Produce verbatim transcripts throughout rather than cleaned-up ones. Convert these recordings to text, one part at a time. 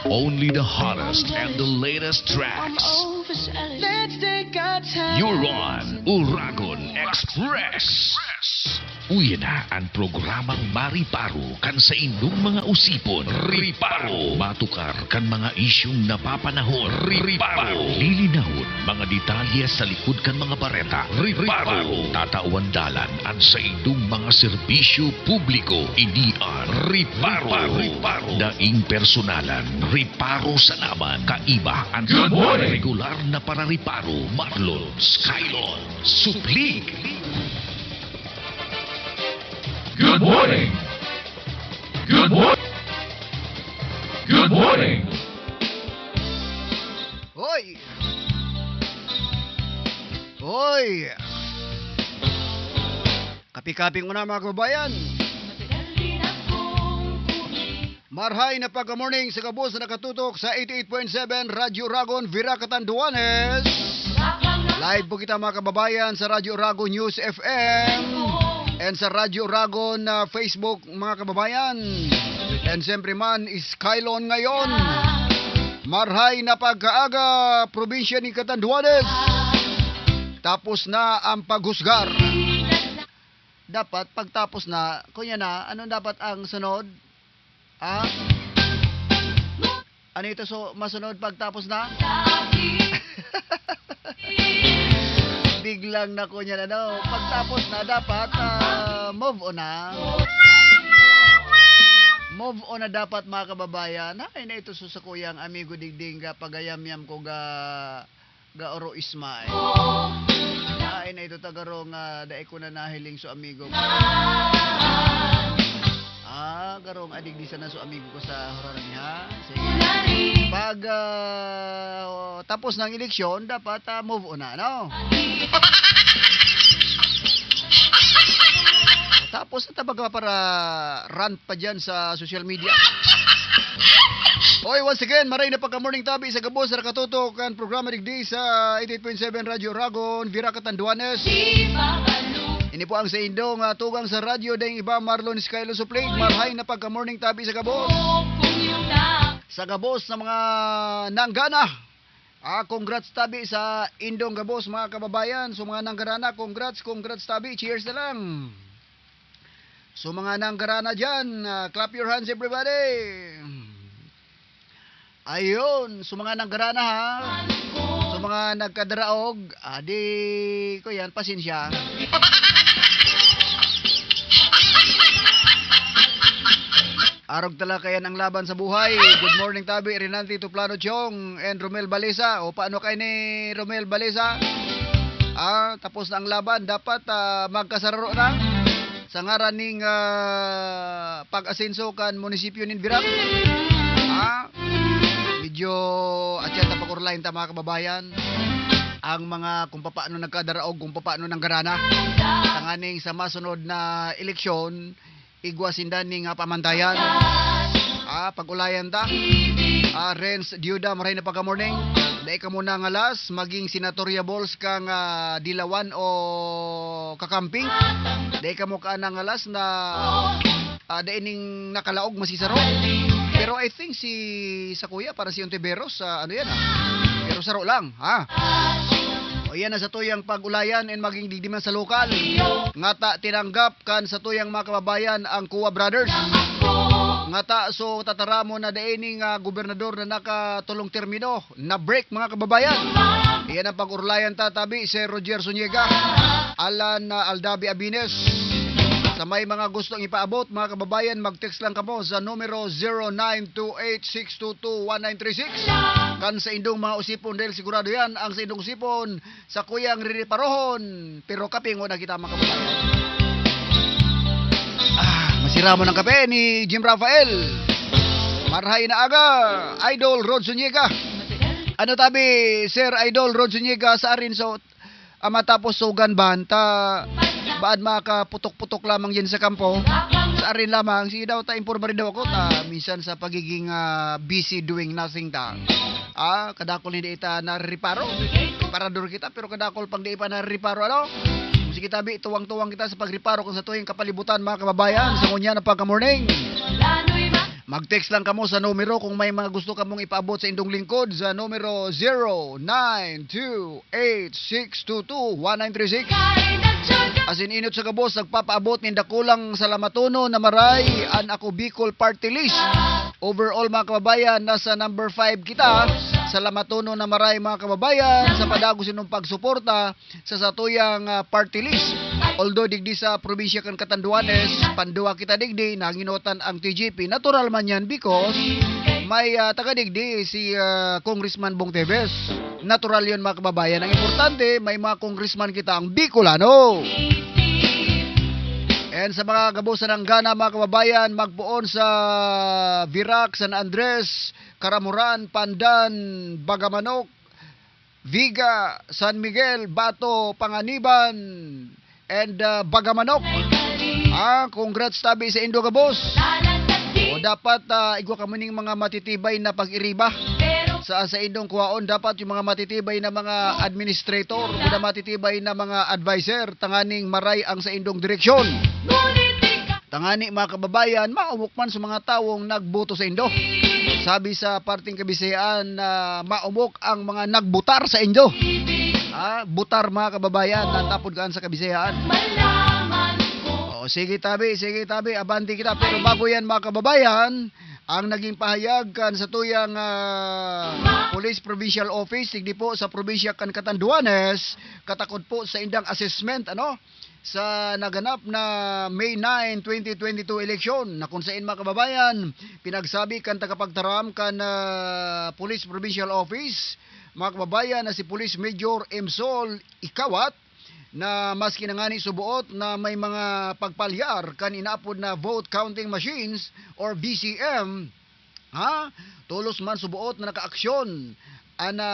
Only the hottest and the latest tracks. You're on Uragon Express. Uyan na an programang mariparo kan saindong mga usipon. Riparo. Matukar kan mga isyong napapanahon. Riparo. Lilinawon mga detalye sa likod kan mga bareta. Riparo. Tatawan dalan an saindong mga serbisyo publiko. Ini an Riparo. Riparo. Daing personalan, riparo sanaman, kaiba an Good morning. Regular na parariparo, Marlon Skylon Suplig. Good morning. Good morning. Good morning. Hoy! Hoy! Kapi-kapi muna, mga kababayan. Marhay na pagka-morning sa gabos na nakatutok sa eighty-eight point seven Radyo Uragon, Virac, Catanduanes. Live po kita, mga kababayan, sa Radyo Uragon News F M and sa Radyo Uragon, ah, Facebook, mga kababayan. And siyempre man, Skylon ngayon. Marhay na pagkaaga, probinsya ni Catanduanes. Tapos na ang paghusgar. Dapat pagtapos na, kunya na, anong dapat ang sunod? Ah? Ano ito, so, masunod pagtapos na? Biglang na, kunya na, no? Pagtapos na, dapat, ah, move on na. Move on na dapat, mga kababayan. Ay, na ito, so, sa kuyang amigo digding ga pagayamyam ko ga ga oro ismay. Ay, na ito ta garong, ah, dai ko na nahiling so amigo ko. Ah, garong adig di sana so amigo ko sa horarami, ha? Sige. Pag, ah, tapos ng eleksyon, dapat, ah, move on na, no? Tapos na tabaga para rant pa dyan sa social media. Oy, once again, maray na pagka-morning tabi sa gabos sa nakatutok kan programa digdi sa eighty-eight point seven Radyo Uragon, Virac, Catanduanes. Ini po ang sa indong, ah, tugang sa radyo, dayng iba, Marlon Skylo Suplig. Marhay na pagka-morning tabi sa gabos. Sa gabos sa mga nanggana. Ah, congrats tabi sa indong gabos, mga kababayan. So, mga nanggarana, congrats, congrats tabi. Cheers na lang. So, mga nanggarana dyan, ah, clap your hands, everybody. Ayun, so mga nanggarana, ha. So, mga nagkadaraog, ah, di ko yan, pasensya. Arog talaga yan ang laban sa buhay. Good morning, tabi. Rinanti Tuplano Chong and Romel Balesa. O, paano kay ni Romel Balesa? Ah, tapos na ang laban. Dapat, ah, magkasararo na. Sa ngaran ning, ah, pag-asenso kan munisipyo nin Virac. Ah, medyo atyan ta pag-urlayan ta, mga kababayan. Ang mga kung papaano nagkadaraog, kung papaano nanggarana. Tanganing sa masunod na eleksyon, igwa sinda ni nga pamantayan. Ah, pag-ulayan ta. Ah, Renz Diuda, maray na pagka-morning. Dai ka mo na ngalas, maging senatoriables kang, ah, Dilawan o Kakamping. Dai ka mo ka na ngalas na, ah, dai ning nakalaog masisaro. Pero I think si sa kuya, para si Ontiveros, ah, ano yan, ah. Pero saro lang, ha? O yan na sa tuyang pag-ulayan and maging digdiman sa lokal. Ngata tinanggap kan sa tuyang mga kababayan ang Kua Brothers. Ngata so tataramon na dai ni nga gobernador na nakatulong termino, na-break, mga kababayan. Iyan ang pag-urlayan ta tabi, Sir Roger Zuniga, Alan, ah, Aldabi Abines. Sa may mga gustong ipaabot, mga kababayan, mag-text lang kamo sa numero zero nine two eight six two two one nine three six. Kan sa indong mga usipon, dahil sigurado yan, ang sa indong usipon, sa kuyang ririparohon, pero kape ngona kita, mga kababayan. Ah, masiramon ang kape ni Jim Rafael. Marhay na aga, Idol Rod Zuniga. Ano tabi, Sir Idol Rod Zuniga, sa arin so, ah, matapos sugan ban, ta baan makaputok-putok lamang yan sa kampo. Sa arin lamang, sige daw, ta informa rin daw ako, ta minsan sa pagiging, ah, busy doing nothing ta. Ah, kadakol hindi ita nariparo. Parador kita, pero kadakol pang di pa nariparo, ano? Sige tabi, tuwang-tuwang kita sa pagriparo kung sa tuwing kapalibutan, mga kababayan, sa ngunya na pagka-morning. Mag-text lang kamo sa numero kung may mga gusto kamong ipaabot sa indong lingkod sa numero zero nine two eight six two two one nine three six. Asin inot sa gabos, nagpapaabot nin dakulang salamatonon na maray an Ako Bicol Party List. Overall, mga kababayan, nasa number five kita. Salamatonon na maray, mga kababayan, sa padagos inyong pagsuporta sa satuyang, ah, party list. Although digdi sa probinsya kan Catanduanes, panduwa kita digdi, nanginutan ang T G P. Natural man yan because may, ah, taga digdi si, ah, Congressman Bong Teves. Natural yun, mga kababayan. Ang importante, may mga congressman kita ang Bicolano. And sa mga gabos na nanggana, mga kababayan, magpoon sa Virac, San Andres, Caramoran, Pandan, Bagamanok, Viga, San Miguel, Bato, Panganiban, and, ah, Bagamanok. Ah, congrats tabi sa indo gabos. O, dapat, ah, igwa kamo ning mga matitibay na pag-iriba. Sa, sa indong kuwaon, dapat yung mga matitibay na mga administrator, mga matitibay na mga advisor, tanganing maray ang sa indong direksyon. Tangani, mga kababayan, maumok man sa mga tawong nagboto sa indo. Sabi sa parting Kabisayaan na maumok ang mga nagbutar sa indo. Ah, butar, mga kababayan, ang tapod kaan sa Kabisayaan. O, sige tabi, sige tabi, abanti kita. Pero bago yan, mga kababayan, ang naging pahayag kan satuyang, ah, Police Provincial Office, digdi po sa probinsya kan Catanduanes, katakod po sa indang assessment, ano, sa naganap na May nine, twenty twenty-two eleksyon, na kung sain, mga kababayan, pinagsabi kan tagapagtaram kan, ah, Police Provincial Office, mga kababayan, na si Police Major Emsol Ikawat, na maski na ngani subuot na may mga pagpalyar kan inaapod na vote counting machines or V C M, ha? Tolos man subuot na nakaaksyon ana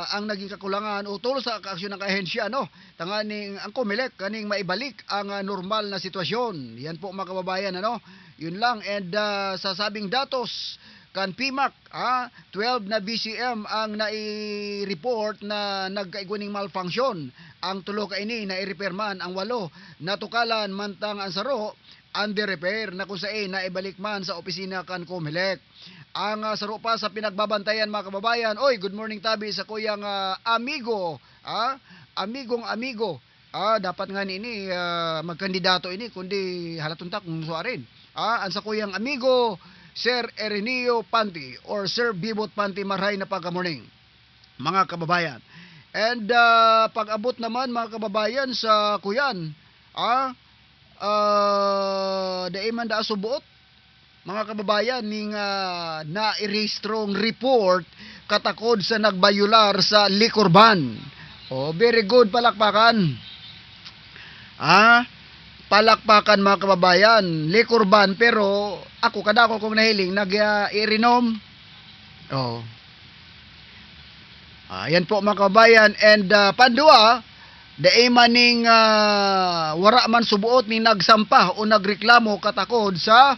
ang naging kakulangan o tolos na nakaaksyon ang ahensya, no? Tanganing ang Comelec kaning maibalik ang, ah, normal na sitwasyon. Yan po, mga kababayan, ano? Yun lang. And, ah, sa sabing datos kan PMAC, ah, twelve na V C M ang nai-report na nagkaigwa ning malfunction. Ang tulo kaini nai-repair man, ang walo natukalan, mantang ang saro under repair na kung sain naibalik man sa opisina kan Comelec. Ang, ah, saro pa sa pinagbabantayan, mga kababayan. Oy, good morning tabi sa kuyang, ah, amigo, ah, amigong amigo. Ah, dapat ngani ini, ah, magkandidato ini, kundi halaton ta kung suarin. Ah, ang sa kuyang amigo, Sir Ireneo Panti or Sir Bibot Panti, maray na pagka-morning, mga kababayan. And, ah, pag-abot naman, mga kababayan, sa kuyan, ah, ah, dai man daa subuot, mga kababayan, ning, ah, nairehistrong report katakod sa nagbayular sa liquor ban. Oh, very good, palakpakan. Ah, palakpakan, mga kababayan. Liquor ban, pero ako, kadako kong nahiling nag, ah, irinom. Oh. Ah, yan po, mga kababayan. And, ah, pandua, dai man ning, ah, wara man subuot ning nagsampa o nagreklamo katakod sa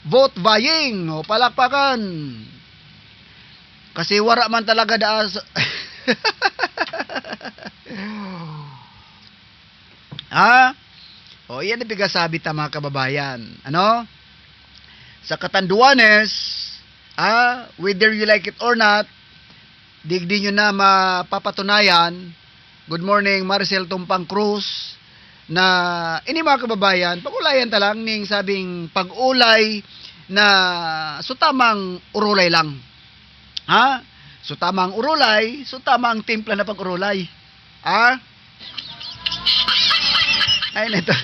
vote buying. O, palakpakan. Kasi wara man talaga daa sa Ha? O, iyan ang pigasabi ta, mga kababayan. Ano? Sa Catanduanes, ah, whether you like it or not, digdi nyo na mapapatunayan. Good morning, Maricel Tumpang Cruz. Na, ini, mga kababayan, pag-ulayan ta lang ning sabing pag-ulay na so tamang urulay lang. Ha? So tamang urulay, so tamang timpla na pag-urulay. Ha? Ay, nito.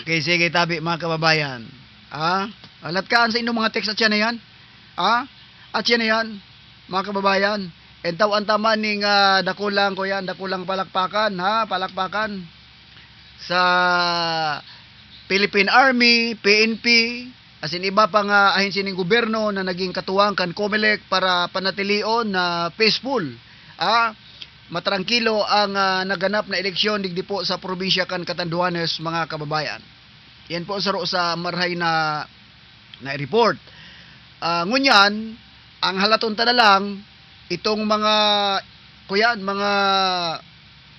Okay, sige, tabi, mga kababayan. Ha? Alat kaan sa inyong mga text at yan na yan? Ha? At yan na yan, mga kababayan. Entaw ang tama ning, ah, dakulang, kuyan, dakulang palakpakan, ha? Palakpakan sa Philippine Army, P N P, asin iba pa nga ahensya ning gobyerno na naging katuwang kan Comelec para panatilion na peaceful, ah, matrangkilo ang, ah, naganap na eleksyon digdi po sa probinsya kan Catanduanes, mga kababayan. Yan po saro sa marhay na, na report. Ah, ngunyan, ang halaton ta na lang, itong mga, kuyan, mga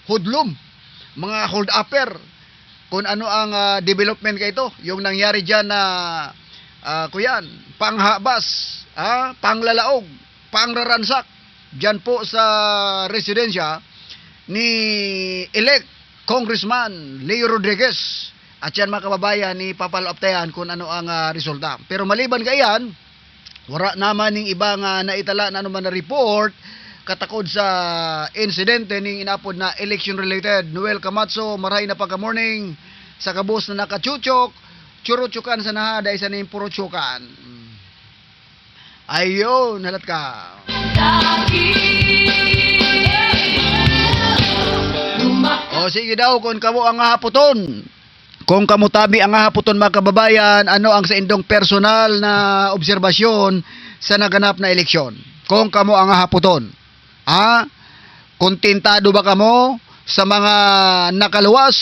hoodlum, mga hold-upper, kung ano ang, ah, development kaito, yung nangyari diyan na, ah, kuyan, panghabas, ah, panglalaog, pangraransak diyan po sa residensya ni elect Congressman Leo Rodriguez. At yan, mga kababayan, ipapalaptayan kung ano ang, ah, resulta. Pero maliban kaiyan, wara naman ning iba nga naitala na anuman na report katakod sa insidente ning inapod na election related. Noel Camacho, maray na pagka-morning. Sa kabos na nakachuchok, churuchukan sa nahada, isa na yung puruchukan. Ayun, halat ka. O sige daw, kung kamo ang hahaputon. Kung kamo tabi ang hahaputon, mga kababayan, ano ang sa indong personal na obserbasyon sa naganap na eleksyon? Kung kamo ang hahaputon, ha? Kontentado ba kamo sa mga nakaluwas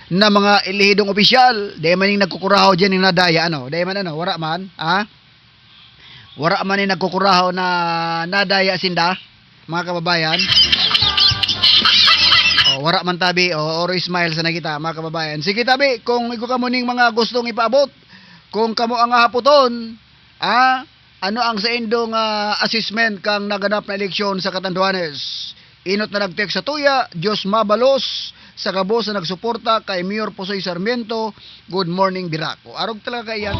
na mga elehidong opisyal? Dahil man yung nagkukurahaw dyan yung nadaya, ano? Dahil man, ano? Wara man, ha? Wara man yung nagkukurahaw na nadaya sinda, mga kababayan. O, wara man tabi, o, or smile sa nakita, mga kababayan. Sige tabi, kung igo kamo ning mga gustong ipaabot, kung kamo ang hahaputon, ah, ano ang sa indong, ah, assessment kang naganap na eleksyon sa Catanduanes? Inot na nag-text sa tuya, Diyos mabalos sa kabos na nagsuporta kay Mayor Posoy Sarmiento. Good morning, Virac. O, arog talaga yan.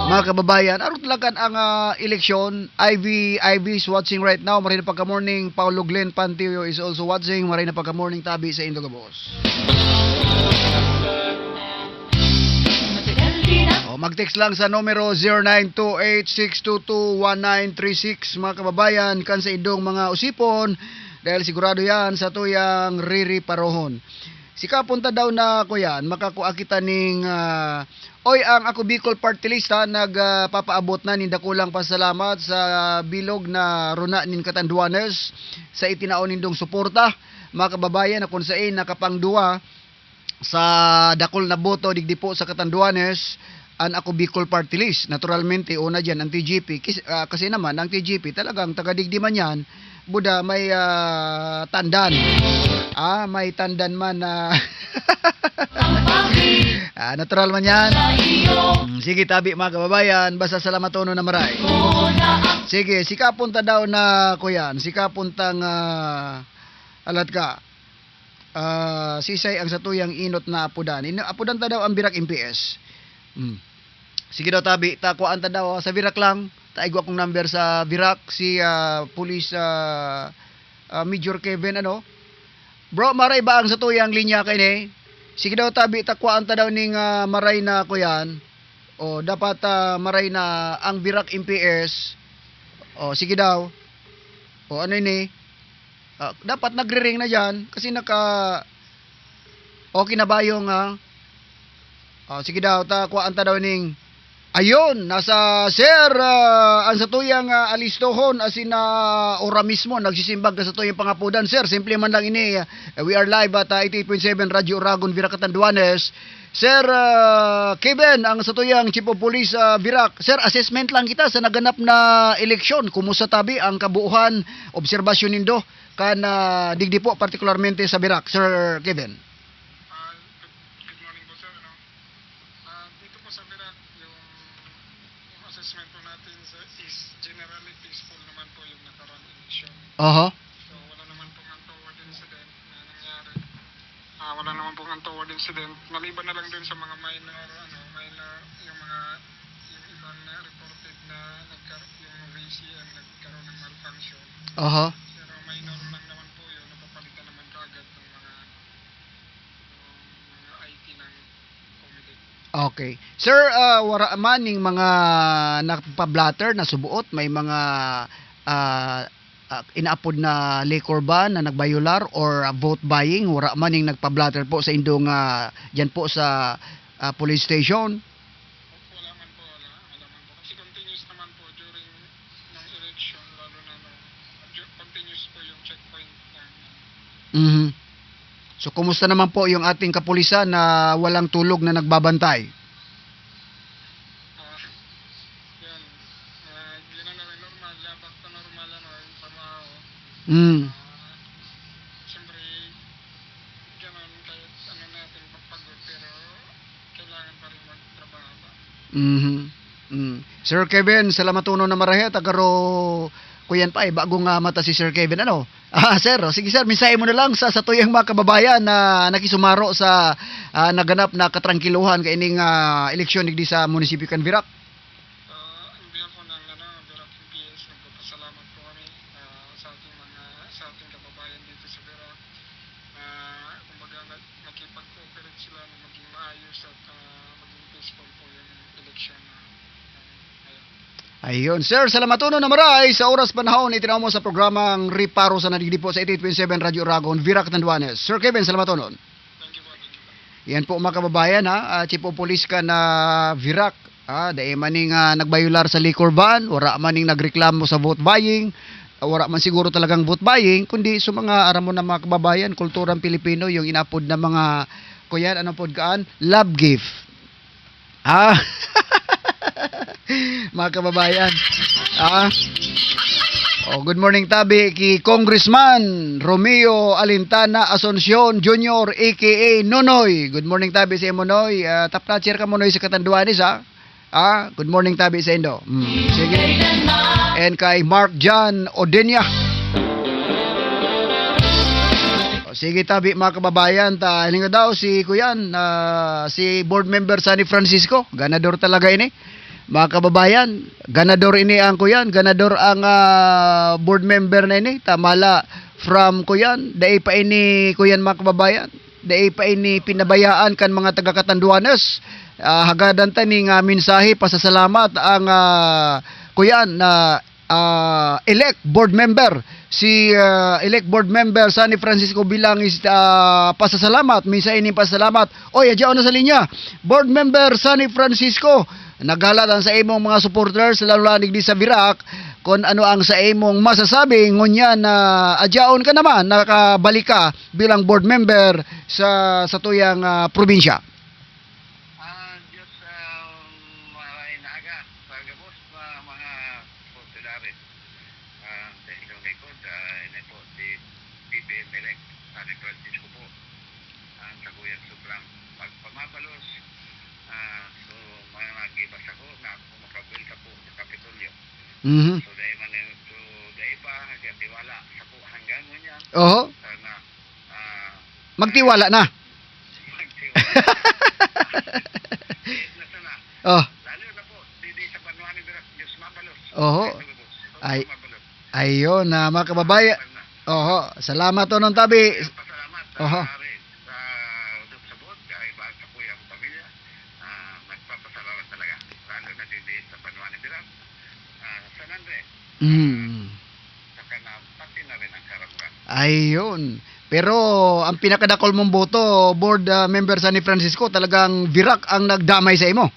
Mga kababayan, arog talaga ang, ah, eleksyon. I V, I V is watching right now. Maray na pagka-morning. Paulo Glenn Pantiyo is also watching. Maray na pagka-morning, tabi sa indo kabos. O, mag-text lang sa numero zero nine two eight six two two one nine three six, mga kababayan, kan sa indong mga usipon, dahil sigurado yan sa tuyang ririparohon. Sikapon ta daw na, kuyan, makakua kita ning, ah, oy, ang Ako Bicol Party List, ha, nag, ah, papaabot na nin dakulang pasalamat sa bilog na runa nin Catanduanes sa itinao nindong suporta, mga kababayan, na kung sain nakapangduwa sa dakol na boto digdi po sa Catanduanes an Ako Bicol Party List. Naturalmente, una diyan ang T G P. Kis-, ah, kasi naman, ang T G P talagang taga digdi man yan, buda may, ah, tandan. Ah, may tandan man na Ah, natural man yan. Mm, sige, tabi, mga kababayan, basta salamat uno na maray. Sige, sikapon ta daw na, kuyan, sikapon ta nga, alat ka. Ah, sisay ang satuyang inot na apudan. Ino, apudan ta daw ang Virac M P S. Hmm. Sige daw, tabi, takuan ta daw, ah, sa Virac lang. Taigwa akong number sa Virac, si, ah, Police, ah, ah, Major Kevin, ano? Bro, maray ba ang satuyang linya kay ni? Sige daw, tabi, takuan ta daw ning, ah, maray na, kuyan. O, dapat, ah, maray na ang Virac M P S. O, sige daw. O, ano ini? Ah, dapat nagre-ring na diyan kasi naka, okay na ba yung, ah, ah, sige daw, ta, kuhaan ta daw ning, ayun, nasa, sir, ah, ang satuyang, ah, alistohon, asin na ora mismo, nagsisimbag ka satuyang pangapudan, sir, simple man lang ini, ah, we are live at, ah, eighty-eight point seven Radyo Oragon, Virac, Catanduanes. Sir, ah, Kevin, ang satuyang Chief of Police, ah, Virac. Sir, assessment lang kita sa naganap na eleksyon. Kumusta tabi ang kabuuhan, obserbasyon nindo kan, ah, digdi po, partikularmente sa Virac, Sir Kevin? Ah, good, good morning po, sir. Ano? Ah, dito po sa Virac, yung, yung assessment po natin, sir, is generally peaceful naman po yung nakaraang eleksyon. Oho. So, wala naman pong untoward incident na nangyari. Ah, wala naman pong untoward incident. Maliban na lang dun sa mga minor, ano, minor, yung mga, yung ibang na reported na nagkar-, yung V C M nagkaroon ng malfunction. Oho. Pero minor lang naman po yun, napapalitan naman kaagad ng mga, ng mga I T ng Comelec. Okay. Sir, ah, wara man ning mga nagpa-blotter na subuot, may mga, ah, ah, inaapod na liquor ban na nagbayular or, ah, vote buying, wara man ning nagpa-blotter po sa indong, ah, diyan po sa, ah, police station? Wala man po, wala. Wala man po. Kasi continuous naman po during ng election, lalo na nung ju-, continuous po yung checkpoint namin. Mhm. So, kumusta naman po yung ating kapulisan na walang tulog na nagbabantay? Ah, yun. Ah, yun ang normal, back to normal, ano, yung trabaho. Mm. Ah, siyempre, ganun, kahit ano natin, pagpagod, Mhm. Mm. Sir Kevin, salamatonon na marayat, agaro kuyan pa, eh, bago nga mata si Sir Kevin, ano? Ah, sir, o, sige sir, mensahe mo na lang sa, sa satuyang mga kababayan na nakisumaro sa, ah, naganap na katrangkiluhan kaining, ah, eleksyon digdi sa munisipyo kan Virac. Ah, in behalf po ng, ano, Virac M P S, nagpapasalamat po kami, ah, sa ating mga, sa ating kababayan dito sa Virac. Ah, kumbaga, nag-, nakipag-cooperate sila na maging maayos at, ah, maging peaceful po yung eleksyon na, na ngayon. Ayun. Sir, salamatonon na maray sa oras panahon itinaw mo sa programang Riparo sa nadigdi po sa eighty-eight point seven Radyo Uragon, Virac, Catanduanes. Sir Kevin, salamatonon. Thank you po, thank you po. Yan po, mga kababayan, ha, ah, Chief of Police kan Virac, ah, dai man ning, ah, nagbayular sa liquor ban, wara man ning nagreklamo sa vote buying, ah, wara man siguro talagang vote buying, kundi sa mga, aram mo na, mga kababayan, kulturang Pilipino, yung inapod na mga, kuyan, ano pod kaan, love gift. Ah. Mga kababayan. Ah. Oh, good morning tabi ki Congressman Romeo Alintana Asuncion Junior, A K A Nonoy. Good morning tabi sa imo, Noy. Ah, top notcher ka mo, Noy, sa Catanduanes, ha? Ah, good morning tabi sa indo. Hmm, sige. And kay Mark John Odenia. O, sige tabi, mga kababayan, ta, hiling daw si kuyan, ah, si board member San Francisco, ganador talaga ini. Mga kababayan, ganador ini ang kuyan, ganador ang, ah, board member na ini, ta mala from kuyan, dai pa ini kuyan, mga kababayan, dai pa ini pinabayaan kan mga taga Catanduanes. Ah, hagadan ta ning, ah, mensahe pasasalamat ang, ah, kuyan na ah, elect board member, si, ah, elect board member San Francisco bilang is, ah, pasasalamat, mensahe ning pasasalamat. Oy, adya on na sa linya. Board member San Francisco, naghalad ang sa imong mga supporters, lalo na digdi sa Virac, kung ano ang sa imong masasabi, ngunyan na adya on ka naman, nakabalik ka bilang board member sa, sa tuyang, ah, probinsya. Ah, Diyos, ah, maray na aga sa gabos na mga konsidaris. Ah, sa inyong likod, ah, ini po si P B M elect, San Francisco po. Ang sakuyang sobrang pagpamabalos. Ah, so, mga nag-iba sa ko, na ako makabuel sa po sa Kapitolyo. Mhm. So, dahil man yung, so, dahil pa, hanggang tiwala sa po hanggang ngunyan. Oho. Sana, ah, Magtiwala na. Magtiwala. Yes, na sana. Oh. Lalo na po, di, di sa banwa ni Virac, Diyos mabalos. Oho. Ay, mabalos. Ayun, ah, mga kababayan. Sana. Oho, salamat, Onong Tabi. Pasalamat sa Oho. Hari, sa Udop Sabot, kay Bahag sa Kuyang Pamilya. Ah, nagpapasalamat talaga. Lalo na din, din sa banwa ni Virac. Ah, San Andres. Mm. Saka na, pati na rin ang Caramuran. Ayun. Pero ang pinakadakol mong boto, board, ah, member San Francisco, talagang Virac ang nagdamay sa imo.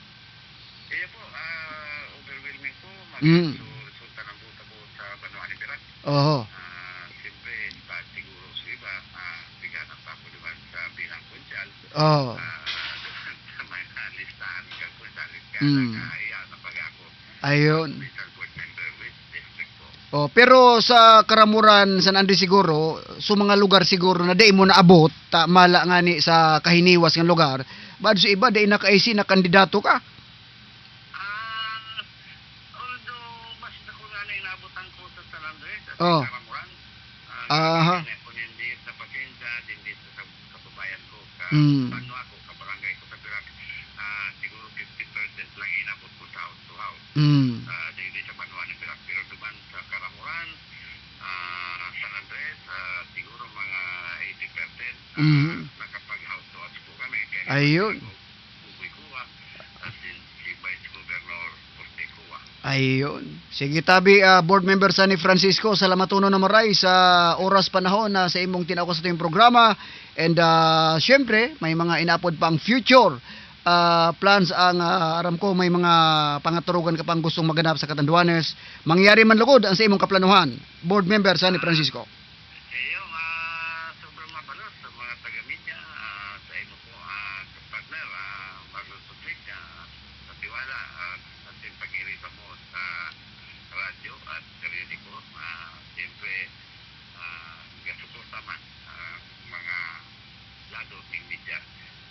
Iya po, ah, overwhelming po. Mm. Magresulta ng boto po sa banwa ni Virac. Oho. Ah, siyempre, iba siguro sa iba, ah, bigyan ng papo naman sa bilang kunsyal. Oo. Ah, doon sa mga listahan ng kunsyal, kaya Mm. nag-aaya na pag ako. Ayun. Special board member with district po. Oh, pero sa Caramuran, San Andres siguro, sa mga lugar siguro na di mo naabot, ta, mala nga ni sa kahiniwas nga lugar, bad sa iba, di na kaisi na kandidato ka? Ah, although mas dako nga na inaabotan ko sa San Andres at Oh. Sa Caramuran, ah, Aha. Kaya kung hindi sa Pasensa, hindi sa, sa kababayan ko, ka Mm. banwa ko, kabarangay ko sa Virac, ah, siguro fifty percent lang inabot ko sa house to house. Mm. Ah, di, di sa banwa ng Virac. Pero duman sa Caramuran, ah, San Andres, ah, siguro mga eighty percent, ah, Mm. nakapag-house to house po kami. Kaya Ayun. Buboy Cua, at si, si Vice Governor Jose Cua. Ayun. Sige, tabi, ah, board member San Francisco, salamatonon na maray sa oras panahon na sa imong tinaw ka sa tuyong programa. And, ah, syempre, may mga inaapod pa ang future, ah, plans ang, ah, aram ko, may mga pangaturugan ka pang gustong maganap sa Catanduanes. Mangyari man lugod ang sa imong kaplanuhan, board member San Francisco. Iyo, ah, sobrang mabalos sa mga taga-media, ah, sa imo po, ah, partner, ah, Marlon Sutlig, ah, sa tiwala, ah, at yung pag-iriba mo sa radyo at periodiko, ah, siyempre, ah, gasuporta man, ah, mga lado ng media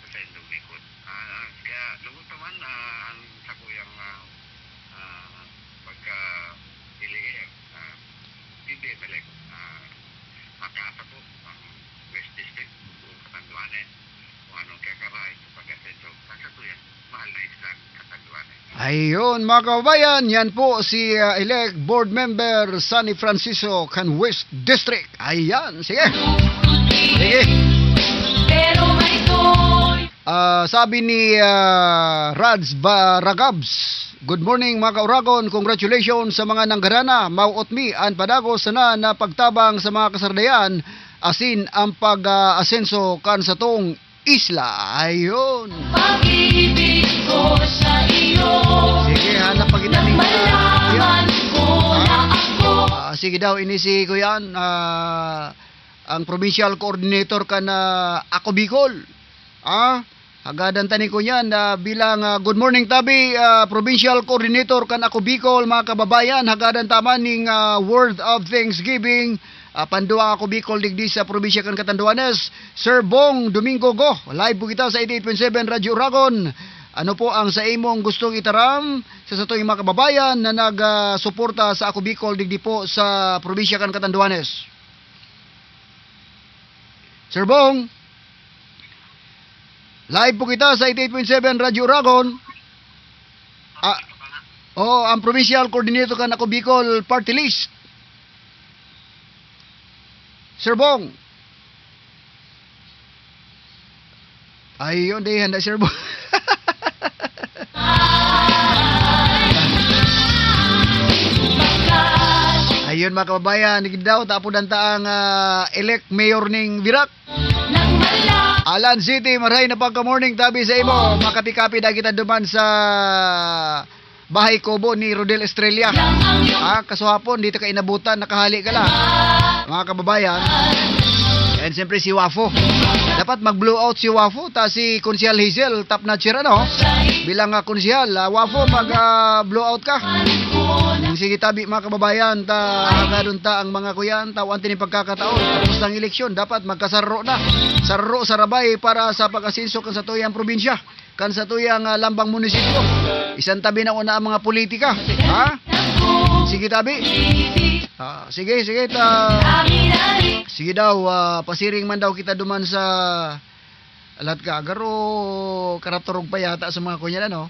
sa indong likod. Ah, kaya, Ayun, mga kababayan, yan po si ah, elect board member Sonny Francisco kan West District. Ayan, sige. Sige. Ah, sabi ni ah, Raj Baragabs, "Good morning, mga kauragon. Congratulations sa mga nanggarana. Mauot mi an padagos sana na pagtabang sa mga kasardayan, asin ang pag-asenso kan satong isla." Ayun. Pag-ibig ko sa iyo. Sige, hanap pa kita ni Nagmalaman ko na ako. Ah, sige daw, ini si kuyan, ah, ang provincial coordinator kan Ako Bicol. Ah, hagadan ta ni kuyan, ah, bilang ah, good morning tabi, ah, provincial coordinator kan Ako Bicol, mga kababayan, hagadan ta man ning ah, word of thanksgiving. Ah, pandua Ako Bicol digdi sa probinsya kan Catanduanes. Sir Bong Domingo Go, live po kita sa eighty-eight point seven Radyo Uragon. Ano po ang sa imong gustong itaram sa satoy mga kababayan na nagsuporta sa Ako Bicol digdi po sa probinsya kan Catanduanes? Sir Bong, live po kita sa eighty-eight point seven Radyo Uragon. Ah, oh, ang provincial coordinator kan Ako Bicol Party List. Sir Bong. Ayun, di handa, Sir Bong. Ayun, mga kababayan, ni daw, tapo dan ta ang ah, elect mayor ning Virac. Alan City, maray na pagka-morning tabi sa imo. Makapi-kapi da kita duman sa bahay kubo ni Rodel Estrella. Ah, kasuhapon, di ta ka inabutan, nakahali ka la. Mga kababayan. And siyempre si Wafo. Dapat mag-blow out si Wafo, ta si Konsehal Hazel, top notcher, ano? Bilang ah, konsehal, ah, Wafo, mag-blow out ka. Sige tabi, mga kababayan, ta hagad unta ang mga kuyan, tawan ta ni pagkakataon. Tapos ng eleksyon, dapat magkasaro na. Saro sarabay para sa pag-asenso kan satuyang probinsya, kan satuyang ah, lambang munisipyo. Isan tabi na una ang mga politika. Ha? Sige tabi. Ah, sige, sige, ta. Sige daw, ah, pasiring man daw kita duman sa lahat ka. Garo, karaturog pa yata sa mga kuyan, ano?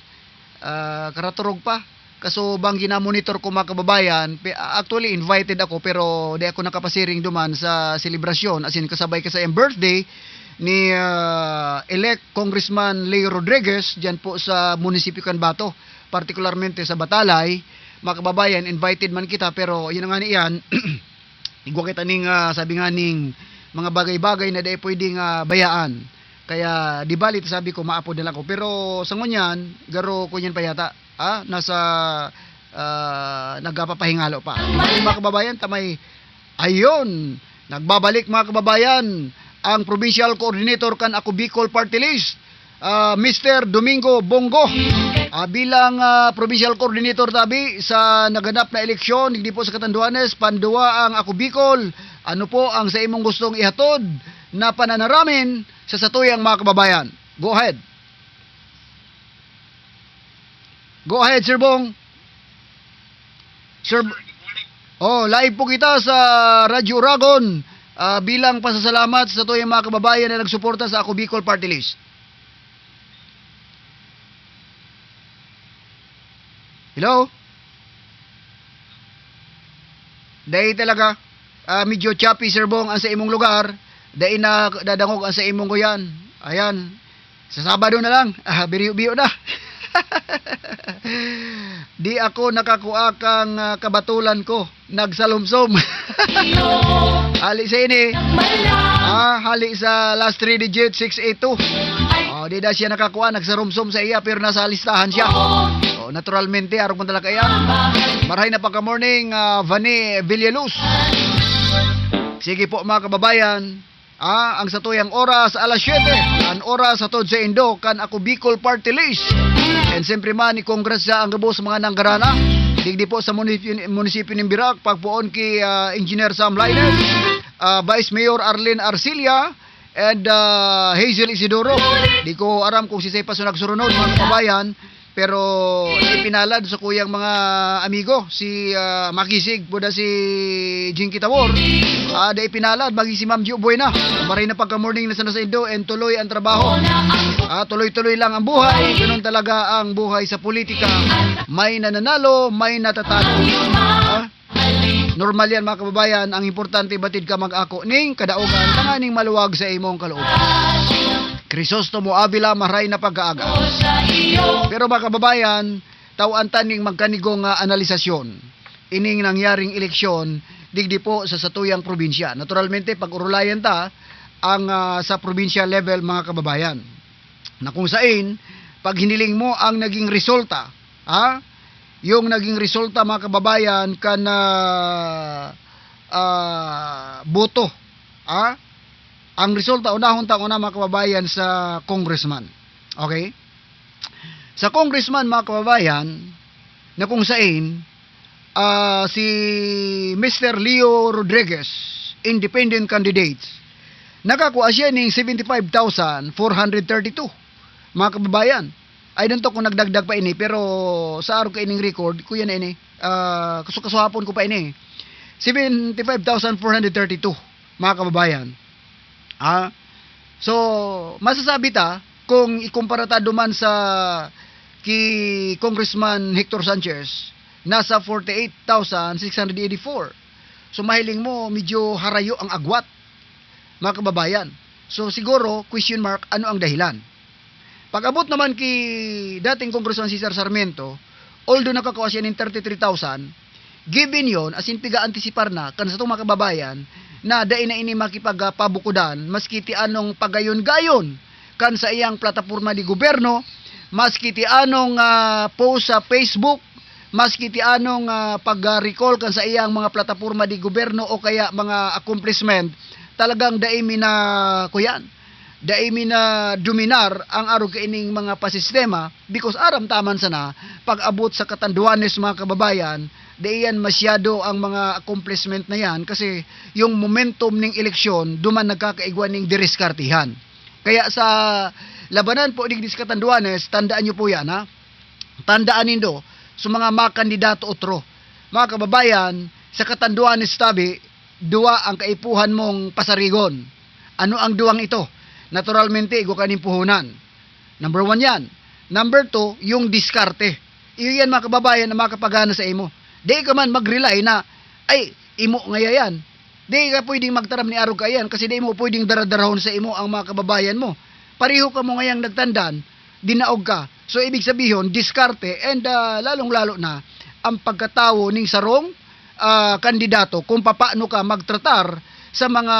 Ah, karaturog pa. Kaso bang ginamonitor ko, mga kababayan, pe- actually invited ako, pero di ako nakapasiring duman sa selebrasyon, as in kasabay ka sa iyang birthday ni ah, elect Congressman Leo Rodriguez dyan po sa munisipyo kan Bato, partikularmente sa Batalay. Mga kababayan, invited man kita, pero yun nga niyan, igwa kita ning ah, sabi nga ning mga bagay-bagay na di pwedeng ah, bayaan. Kaya di bali, sabi ko, maapod na lang ko. Pero sa ngunyan, garo ko yan pa yata. Ah, nasa ah, nagapapahingalo pa. Mga kababayan, tamay, ayun, nagbabalik, mga kababayan, ang provincial coordinator kan Ako Bicol Party List, ah, Mister Domingo Bongo. Ah, bilang ah, provincial coordinator tabi sa naganap na eleksyon, hindi po sa Catanduanes, pandua ang Ako Bicol. Ano po ang sa imong gustong ihatod na pananaramin sa satuyang mga kababayan? Go ahead. Go ahead, Sir Bong. Sir B- Oh, live po kita sa Radyo Uragon. Ah, bilang pasasalamat sa tuyang mga kababayan na nagsuporta sa Ako Bicol Party List. Hello? Dahil talaga, ah, medyo choppy, Sir Bong, ang sa imong lugar. Dahil na dadangog ang sa imong kuyan. Ayan. Sa Sabado na lang. Ah, biriyo-biyo na. Di ako nakakua kang ah, kabatulan ko. Nagsalumsom. Hali sa ini. Ah, hali sa last three digit, six eight two. Oh, di da siya nakakuha, nagsarumsom sa iya, pero nasa listahan siya. Oh, naturalmente, arog man talaga yan. Marhay na pagka-morning, ah, Vani Villaluz. Sige po, mga kababayan. Ah, ang satuyang oras, alas siyete. Ang oras, hatod sa Indo, kan Ako Bicol Party List. And siyempre man, i-congrats sa ang gabos mga nanggarana. Digdi po sa munisipyo, munisipyo ng Virac, pagpuon kay ah, Engineer Sam Lainez, ah, Vice Mayor Arlene Arcilla, and ah, Hazel Isidoro. Di ko aram kung si Sepas na nagsurunod, mga kabayan. Pero ipinalad sa kuyang mga amigo, si, ah, makisig po na si Jinky Tawor. Ah, da ipinalad, magi si Ma'am Ju Buena. Maray na pagka-morning na sana sa indo, and tuloy ang trabaho. Ah, tuloy-tuloy lang ang buhay. Ganun talaga ang buhay sa politika. May nananalo, may natatalo. Ah, normal yan, mga kababayan. Ang importante, batid ka mag-ako ning kadaugan, tanganing maluwag sa imong kalooban. Crisostomo Avila, maray na pagkaaga. Pero, mga kababayan, taw-an ta ning magkanigo nga analisasyon ining nangyaring eleksyon digdi po sa satuyang probinsya. Naturalmente, pag-urulayan ta ang, ah, sa provincial level, mga kababayan, na kung sain, pag hiniling mo ang naging resulta, ha? Yung naging resulta, mga kababayan, kan, ah, ah, boto, ha? Ang resulta, unahon ta una, mga kababayan, sa congressman. Okay? Sa congressman, mga kababayan, na kung sain, ah, si Mister Leo Rodriguez, independent candidate, nakakuha siya ning seventy-five thousand four hundred thirty-two, mga kababayan. I don't know kung nagdagdag pa ini, pero sa arog kaining record, kuya na ini, ah, kasu-, kasuhapon ko pa ini. Seventy-five thousand four hundred thirty-two, mga kababayan. Ah, so, masasabi ta, kung ikumpara ta duman sa ki Congressman Hector Sanchez, nasa forty-eight thousand six hundred eighty-four. So, mahiling mo, medyo harayo ang agwat, mga kababayan. So, siguro, question mark, ano ang dahilan? Pag-abot naman ki dating Congressman Cesar Sarmiento, although nakakuha siya ning thirty-three thousand, given yon, asin piga-antisipar na kan sato mga kababayan na dai na ini makipagpabukudan, maski ti anong pagayon-gayon kan sa iyang plataporma di gobyerno, maski ti anong, ah, post sa Facebook, maski ti anong, ah, pag-recall kan sa iyang mga plataporma di gobyerno o kaya mga accomplishment, talagang dai mi na, kuyan, dai mi na dominar ang arog kaining mga pasistema, because aram ta man sana, pag-abot sa katanduanes, mga kababayan, dai yan masyado ang mga accomplishment na yan, kasi yung momentum ning eleksyon, duman nagkakaigwa ning diriskartihan. Kaya sa labanan po digdi sa katanduanes, tandaan nyo po yan, ha? Tandaan nindo, sa mga makandidato otro, mga kababayan, sa katanduanes tabi, duwa ang kaipuhan mong pasarigon. Ano ang duwang ito? Naturalmente, igwa ka ning puhunan. Number one yan. Number two, yung diskarte. Iyo yan, mga kababayan, ang makapagana sa imo. Di ka man mag-rely na, ay, imo ngaya yan. Di ka pwedeng magtaram ni arog ka yan kasi di mo pwedeng daradarahon sa imo ang mga kababayan mo. Pareho ka mo ngayang nagtandan, dinaog ka. So, ibig sabihon, diskarte and, ah, lalong-lalo na ang pagkatawo ning sarong, ah, kandidato kung papaano ka magtratar sa mga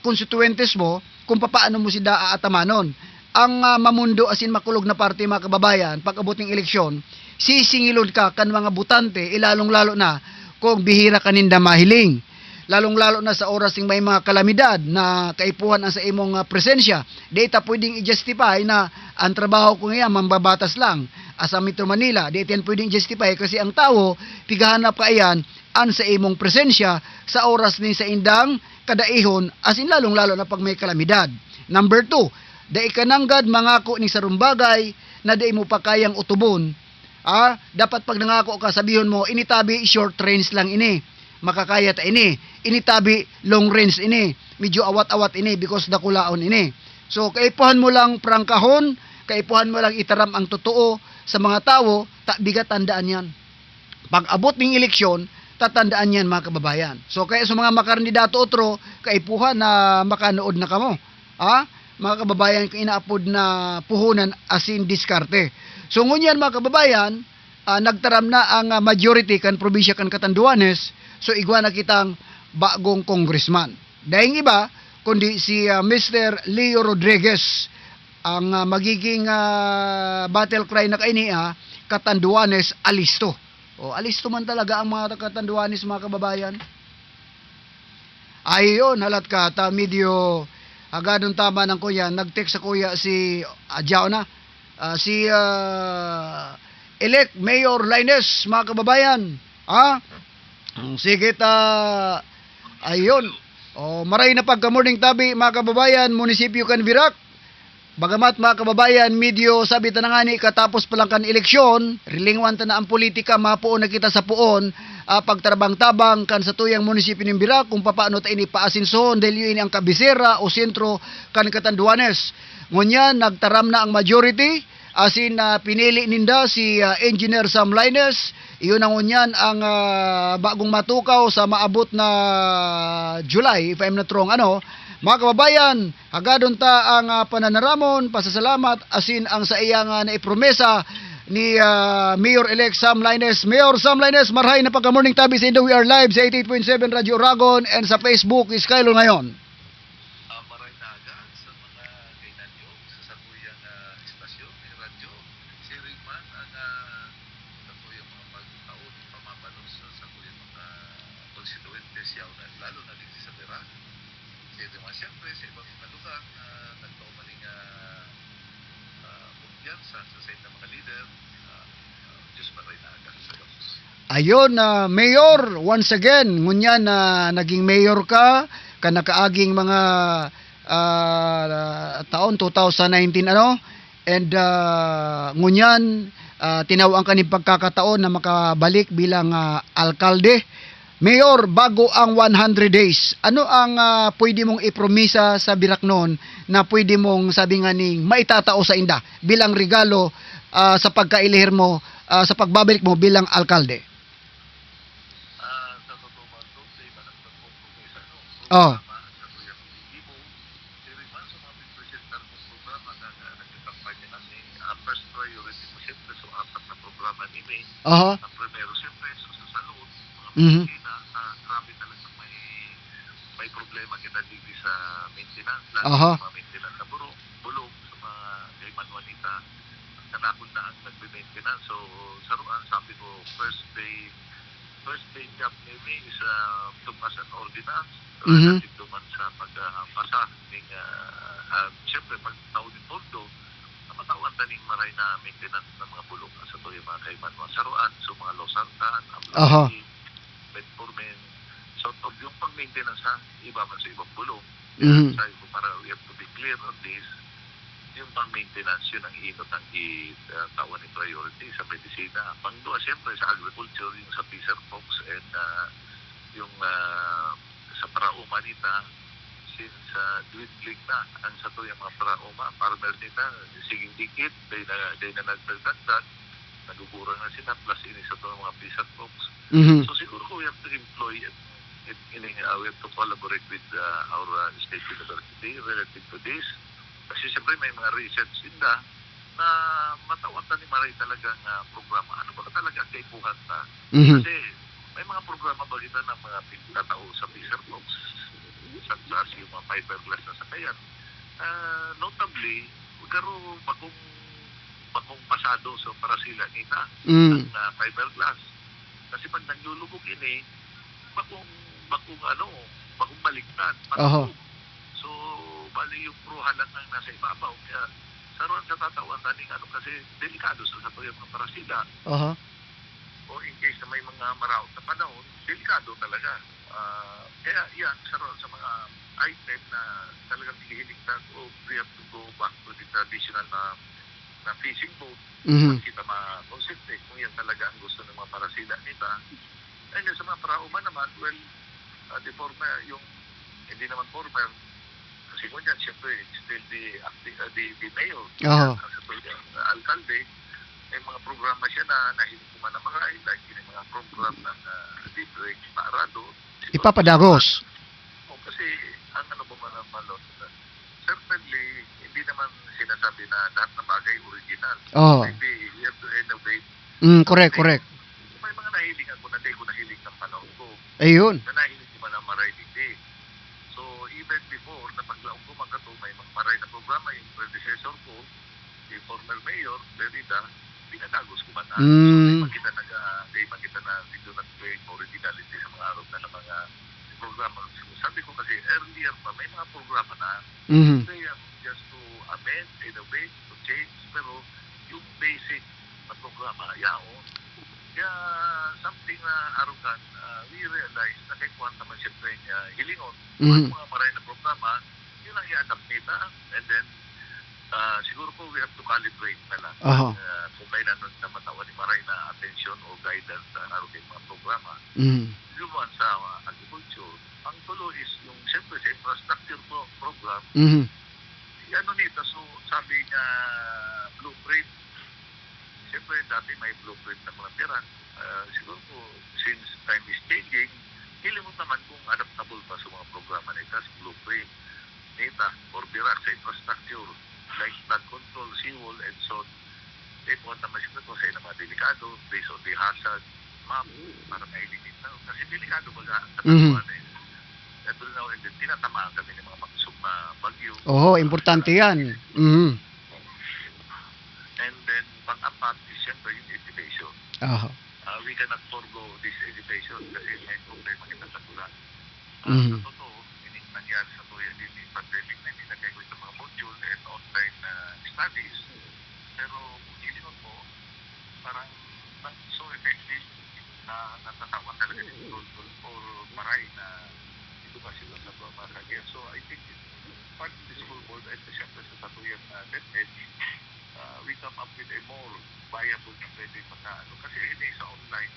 konstituyentes mo, kung papaano mo sila aatamanon. Ang, ah, mamundo asin makulog na parte, mga kababayan, pag-abot ning eleksyon, sisingilon ka kan mga botante, ilalong-lalo na kung bihira ka ninda mahiling. Lalong-lalo na sa oras ning may mga kalamidad na kaipuhan ang sa imong, ah, presensya. Di ta pwedeng i-justify na ang trabaho ko ngayon, mambabatas lang, ah, sa Metro Manila. Di ta yan pwedeng i-justify kasi ang tao, pigahanap ka iyan, ang sa imong presensya sa oras ning sa indang kadaihon, asin lalong-lalo na pag may kalamidad. Number two, dai ka nanggad mangako ning sarong bagay na dai mo pa kayang utubon. Ah, dapat pag nangako ka, sabihon mo, ini tabi short range lang ini. Makakaya ta ini. Ini tabi long range ini. Medyo awat-awat ini because dakulaon ini. So, kaipuhan mo lang prangkahon, kaipuhan mo lang itaram ang totoo sa mga tawo, ta bigat tandaan yan. Pag-abot ning eleksyon, tatandaan yan, mga kababayan. So, kaya sa mga makandidato otro, kaipuhan na makanood na kamo. Ha? Mga kababayan, kung inaapod na puhunan asin diskarte. So, ngunyan, mga kababayan, ah, nagtaram na ang, ah, majority kan probinsya kan Catanduanes, so igwa na kitang bagong congressman. Daing iba, kundi si, ah, Mister Leo Rodriguez, ang, ah, magiging, ah, battle cry na kaini, ah, Catanduanes alisto. O, alisto man talaga ang mga Catanduanes, mga kababayan. Ayon, halat ka, ta medyo agadon tama ng kuya. Nag-text sa kuya si, ah, Jao na. Ah, si, ah, Elect Mayor Lines, mga kababayan. Ha? Mm, sige ta, ayun. O, maray na pagka-morning tabi, mga kababayan, munisipyo kan Virac. Bagamat, mga kababayan, medyo sabi tana ngani katapos pa lang kan eleksyon, rilingwan tana ang politika, mapuon na kita sa puon, ah, pagtarabang-tabang kan satuyang munisipyo nin Virac kung papaano ta ini paasensohon, dahil iyo ini ang kabisera o sentro kan Catanduanes. Ngunyan, nagtaram na ang majority, asin, ah, pinili ninda si, ah, Engineer Sam Laines. Iyo na ngunyan ang, ah, bagong matukaw sa maabot na July, if I'm not wrong. Ano, mga kababayan, hagadon ta ang, ah, pananaramon, pasasalamat, asin ang sa iya nga naipromesa ni, ah, Mayor-elect Sam Laines. Mayor Sam Laines, marahay na pagka-morning tabi sa inyo. We are live sa eighty-eight point seven Radyo Oragon and sa Facebook, Skylo ngayon. Ah, maray na aga sa mga kainan nyo sa satuyang, ah, istasyon, eh, radyo. Siring man ang, ah, satuyang mga pagtaon, pamabalos sa satuyang mga konstituyente, siyaw na, lalo na dito sa Vera. Siring man, siyempre, sa ibang mga lugar na nagpaumaling, ah, ah, kumpiyansa sa, sa inyong mga leader, ah, ah, Diyos maray na aga sa Diyos. Ayun, ah, Mayor, once again, ngunyan na naging mayor ka, kan nakaaging mga, ah, taon, two thousand nineteen, ano? And, ah, ngunyan, ah, tinaw-an ka nin pagkakataon na makabalik bilang, ah, alkalde. Mayor, bago ang one hundred days, ano ang, ah, pwede mong ipromisa sa Biraknon na pwede mong, sabi nga ning, maitatao sa inda bilang regalo, ah, sa pagkailihir mo, ah, sa pagbabalik mo bilang alkalde? Ah, sa totoo man, Dok, sa iba nagpagkumpong sa, ano, Oh. programa, sa Kuya Kuya Ibo, diri man sa mga pagpresentar kong programa na, na nagkampanya kami, ang first priority ko, siyempre, sa apat na programa nini. Aha. Ang primero, siyempre, sa, sa salud, mga Mhm. medisina, sa grabe talaga may, may problema kita dito sa maintenance, lalo Aha. sa mga maintenance sa buro, bulog, sa mga kay Manuelita, kanakon na ang nagme-maintenance. So, saruan, sabi ko, first day, first day job nimi is, ah, to pass an ordinance Mhm. relative duman sa pagpasa ning, ah, ah, siyempre, pagtao ning pondo, na matawan ta ning maray na maintenance ng mga bulog sa tuyo, mga kaiman mo. Saruan, so mga losartan, Aha. amlaki, metformin, sort of yung pag-maintenance sa iba man sa ibang bulog. Mhm. Sabi ko, para we have to be clear on this, yung pang-maintenance, yun ang inot ang i-, ah, tawan ni priority sa medisina. Pangduwa, siyempre, sa agriculture, yung sa fisher folks and, ah, yung, ah, sa paraoma nita, since, ah, dwindling na ang sa tuyang mga paraoma, farmer nita, siging dikit, day na, day na nagdagdag, nagugurang na sila, plus ini sa tuyang mga fisher folks. Mhm. So, siguro ko, we have to employ it, it, ini, ah, we have to collaborate with, ah, our, ah, state university relative to this. Kasi siyempre may mga research din na, na matawan ta ni maray talagang, ah, programa. Ano ba talaga ang kaipuhan ta? Mhm. Kasi may mga programa ba kita ng mga pinatao sa fisher folks, such as yung mga fiberglass na sakayan. Ah, notably, garo bakong, bakong pasado sa parasila nita Mm. ang, ah, fiberglass. Kasi pag naglulubog ini, bakong, bakong ano, bakong baliktad, Oho. patubog. So, bali yung bruha lang ang nasa ibabaw. Kaya, saruan sa tatawan taning ano, kasi delikado sa, sa mga parasila. Oho. O in case na may mga maraot na panahon, delikado talaga. Ah, kaya yan, saruan sa mga item na talagang hihiling tayo, we have to go back to the traditional na, na fishing boat. Mhm. At kita ma-concentrate kung yan talaga ang gusto ng mga parasila nita. And then sa mga paraoma naman, well, ah, the former, yung, hindi naman former, kasi mo dyan, siyempre, still the acti-, ah, the, the mayor. Oo. Ang sa, ah, alkalde, may mga programa siya na nahiling ko man na maray, like, yung mga program ng, ah, libre, paarado. Ipapadagos. O, kasi, ang ano ba man ang malot, certainly, hindi naman sinasabi na lahat ng bagay original. Oo. Maybe, you have to innovate. Mm, correct, correct. May mga nahiling ako na di ko nahiling ng panahon ko. Ayun. Na nahiling ko man ang maray dito. So, even before, na paglaong ko, magkato, may mga maray na programa, yung predecessor ko, yung former mayor, Merida, pinatagos ko man. Mm. So, di makita na, di makita na, dito na play originality sa mga araw na, na mga programa. Sabi ko kasi, earlier pa, may mga programa na. Mhm. They are just to amend, innovate, to change, pero yung basic na programa, yaon. Kaya something na arukan, ah, we realize na kay kuwan naman siyempre niya hilingon. Mhm. Ang mga maray na programa, yun ang i-adapt nita. And then, Ah, siguro po, we have to calibrate na lang. Aha. Ah, kung kailan na matawan ni Maray na attention o guidance sa aruting mga programa. Mm. Luman sa, ah, agriculture, ang tulo is yung, siyempre, sa infrastructure po, program, Mhm. ano nito, so, sabi niya, blueprint. Siyempre, dati may blueprint na mga Pirak. Ah, siguro po, since time is changing, hilimot naman kung adaptable pa sa mga programa nito sa blueprint nita or Pirak sa infrastructure, like flood control, seawall, and so on. Eh, buwan naman siguro po sa mga delikado, based on the hazard map, para ma-eliminate na. Kasi delikado baga sa Mhm. katuan eh. Every now and then, tinatamaan kami ng mga makusog na bagyo. Oo, importante yan. Mhm. And then, pang-apat is siyempre yung education. Aha. Ah, we cannot forego this education kasi may problema kita sa pula. Ah, Mhm. sa totoo, ining nangyari sa tuya din, yung pandemic na, nilagay ko itong mga module and online na studies. Pero kung titignan mo, parang not so effective na natatawan talaga ni Rodolfo or Maray na edukasyon sa mga bata. Kaya, so, I think part of this whole world, at siyempre sa satuyan na DepEd, uh, we come up with a more viable na pwede maka-, ano, kasi ini sa online,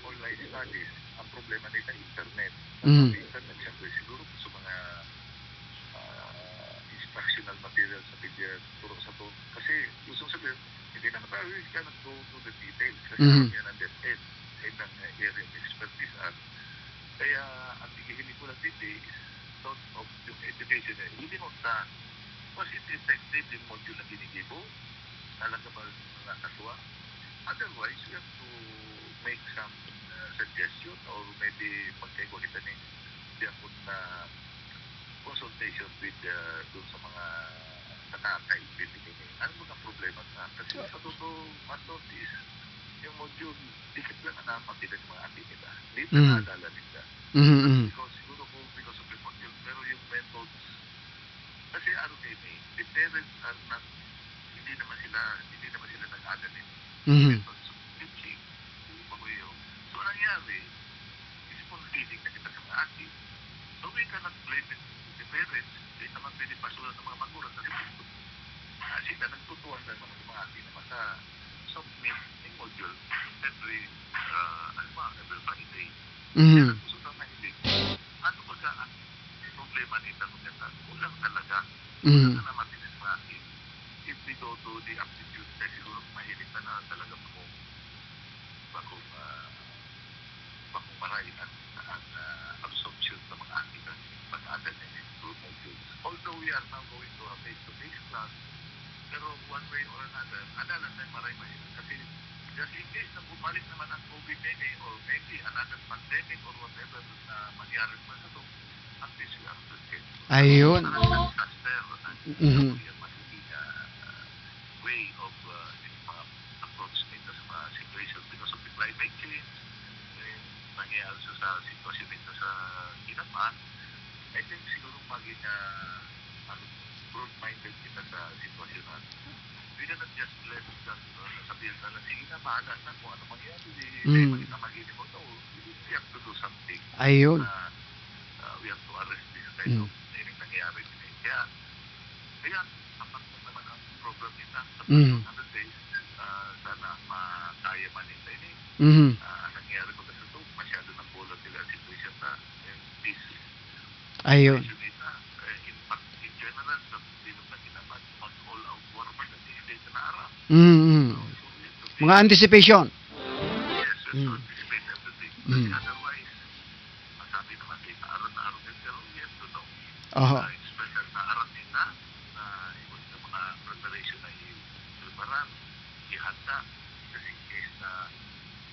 online studies, ang problema nila internet. Mm. Ang internet, siyempre, siguro sa mga, ah, instructional material sa media, turo sa to. Kasi, gusto ko sabihin, hindi naman tayo, we cannot go to the details. Kasi Mhm. alam niya ng DepEd, and ng area of expertise at kaya ang gigihiling ko lang din is sort of yung education eh. Hindi mo na, was it effective yung module na ginigibo? Talaga ba mga kaswa? Otherwise, we have to make some uh, suggestion or maybe pagkaiba kita ni Biakot na consultation with uh, dun sa mga nakakaintindi nini. Ano mga problema na? Kasi sa totoo, Pastor, is yung module, dikit lang ang napakita ng mga atin nila. Hindi na Mm. naalala nila. Mhm, mhm. Because siguro po, because of the module, pero yung methods, kasi ano din eh, the parents are not, hindi naman sila, hindi naman sila nag-aga nito. Mhm. Methods of teaching, hindi pa ko yun. So, ang nangyari, spoon feeding na kita sa mga atin. So, we cannot blame it to the parents. Hindi naman pwede pasulan ng mga magulang kasi ah, sila nagtutuan na naman sa mga atin na maka-submit ng module every, ah, ano ba, every Friday. Mhm. Kaya nagsusunod na hindi. Ano ba ka ang problema nito? Kung yan, kulang talaga. Mhm. Kulang na naman din sa atin. If we go to the aptitude test, siguro mahilig na, na talaga po bakong, ah, bakong Maray ang, ang, ah, absorption ng mga atin ng pag-aaral ng through modules. Although we are now going to a face-to-face class, pero one way or another, adalan na Maray mahirap. Kasi just in case na bumalik naman ang COVID nineteen or maybe another pandemic or whatever na mangyari pa sa to, at least we are prepared. Ayun. Parang disaster, ano, Mhm. yung magiging, ah, way of, uh, yung mga approach nito sa mga situation because of the climate change, eh, nangyayari sa, sa sitwasyon nito sa Kinapan, I think siguro maging, uh, ano, broad-minded kita sa sitwasyon natin. We cannot just let that, uh, sabihin na lang, sige na, bahala na kung ano mangyari, di, Mm. di makita magiging mo to, we have to do something. Ayun. Na, uh, we have to arrest this kind Mm. of thing nangyayari. Kaya, kaya, apat na naman ang program nila sa Mm. Hundred Days. Ah, sana makaya man nila ini. Mhm. Ah, ang nangyari ko kasi ito, masyado ng volatile ang situation na yung peace Ayun. situation nila. Eh, in fact, in general, sa bilog na kinapat, mag-all out war man ang state na Arab. Mm, mm. So, so, we have to be Mga anticipation. Yes, we have to Mm. anticipate everything. Mm. Kasi otherwise, masabi naman din, aron na aron din, pero we have to know. Aha. Ah, it's better na aron din na, na iwan ng mga preparation na i-, preparan, ihanda, just in case na,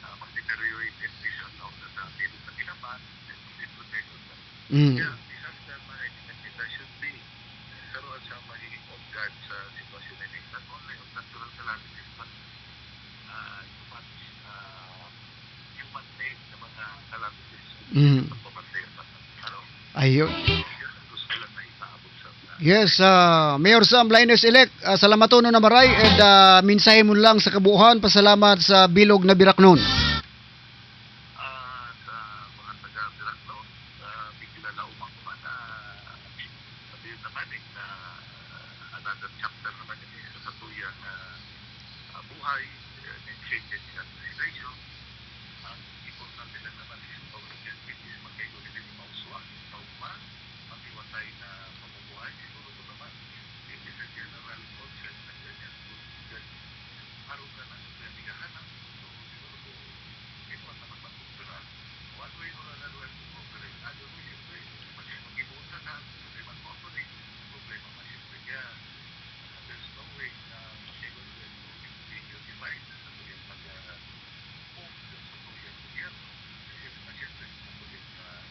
ah, mag-deteriorate yung vision of the, sa bilog na kinapat, then we protect on that. Mm. Yeah, disaster management nila should be karoon sa magiging on guard sa sitwasyon na ini, not only of natural calamities, but, ah, human, ah, human-made na mga calamities. Mm. Pagpapantay at ano. Ayun. Yun ang gusto ko lang na ipaabot sa mga Yes, ah, Mayor Sam, Laines Elect, ah, salamaton na Maray, and, ah, mensahe mo lang sa kabuuhan, pasalamat sa bilog na Biraknon. Ah, sa mga taga Biraknon, ah, bigla na umang kuman, ah, sabihin naman eh, na, ah, another chapter naman ini sa atuyang, ah, ah, buhay, eh, may changes in administration. Ang importante lang naman is pag-, is magkaigo din yung mauswa, maugma, matiwasay na pamumuhay. Siguro ko naman, in the general concept na ganyan, good, good, araw ka na sa pinaghihinahan. So, siguro ko, ito ang dapat pagkultura. One way or another way, kung problema, ano mo, siyempre, mag-, mag-ibutan na, problema ko ako rin, problema mo, siyempre, kaya, there's no way na mag-iwan ko yung being unified sa tuloy ang pag-, ah, move sa tuloy ang gobyerno. Kasi, siyempre, sa tuloy ang, ah,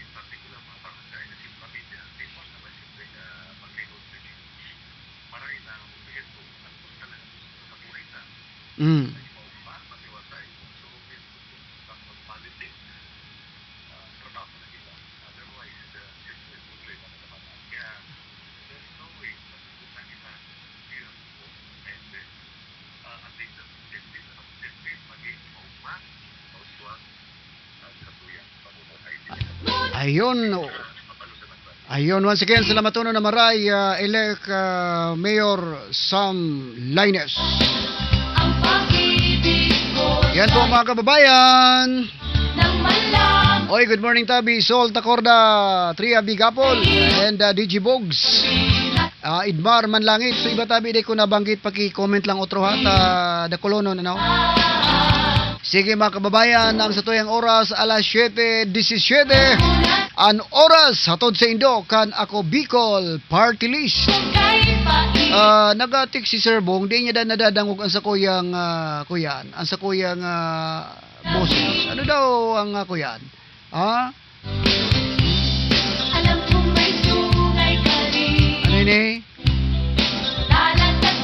in particular, mga barangay, kasi pamilya, di mo naman, siyempre, ah, mag-iwan ko yung maray na ang gobyerno. Ano ba talaga gusto ko sa buhay na? Mm. Ayun, oh. Ayun, once again, salamat tono na maray, ah, Elect, ah, Mayor Sam Laines. Yan po, mga kababayan. Oy, good morning, Tabi. Sol Tacorda, Tria Big Apple, and, ah, D J Bogs. Ah, Idmar Manlangit. So, iba, Tabi, di ko nabanggit, paki-comment lang otro ha, ta dakolonon, ano? Sige, mga kababayan, ang satuyang oras, alas siyete disisiyete. An oras, hatod sa indo, kan Ako Bicol Party List. Ah, nagatik si Sir Bong, di niya da nadadangog ang sakuyang, ah, kuyan, ang sakuyang, ah, boses. Ano daw ang, ah, kuyan? Ha? Alam kong may sungay ka rin. Ano ini?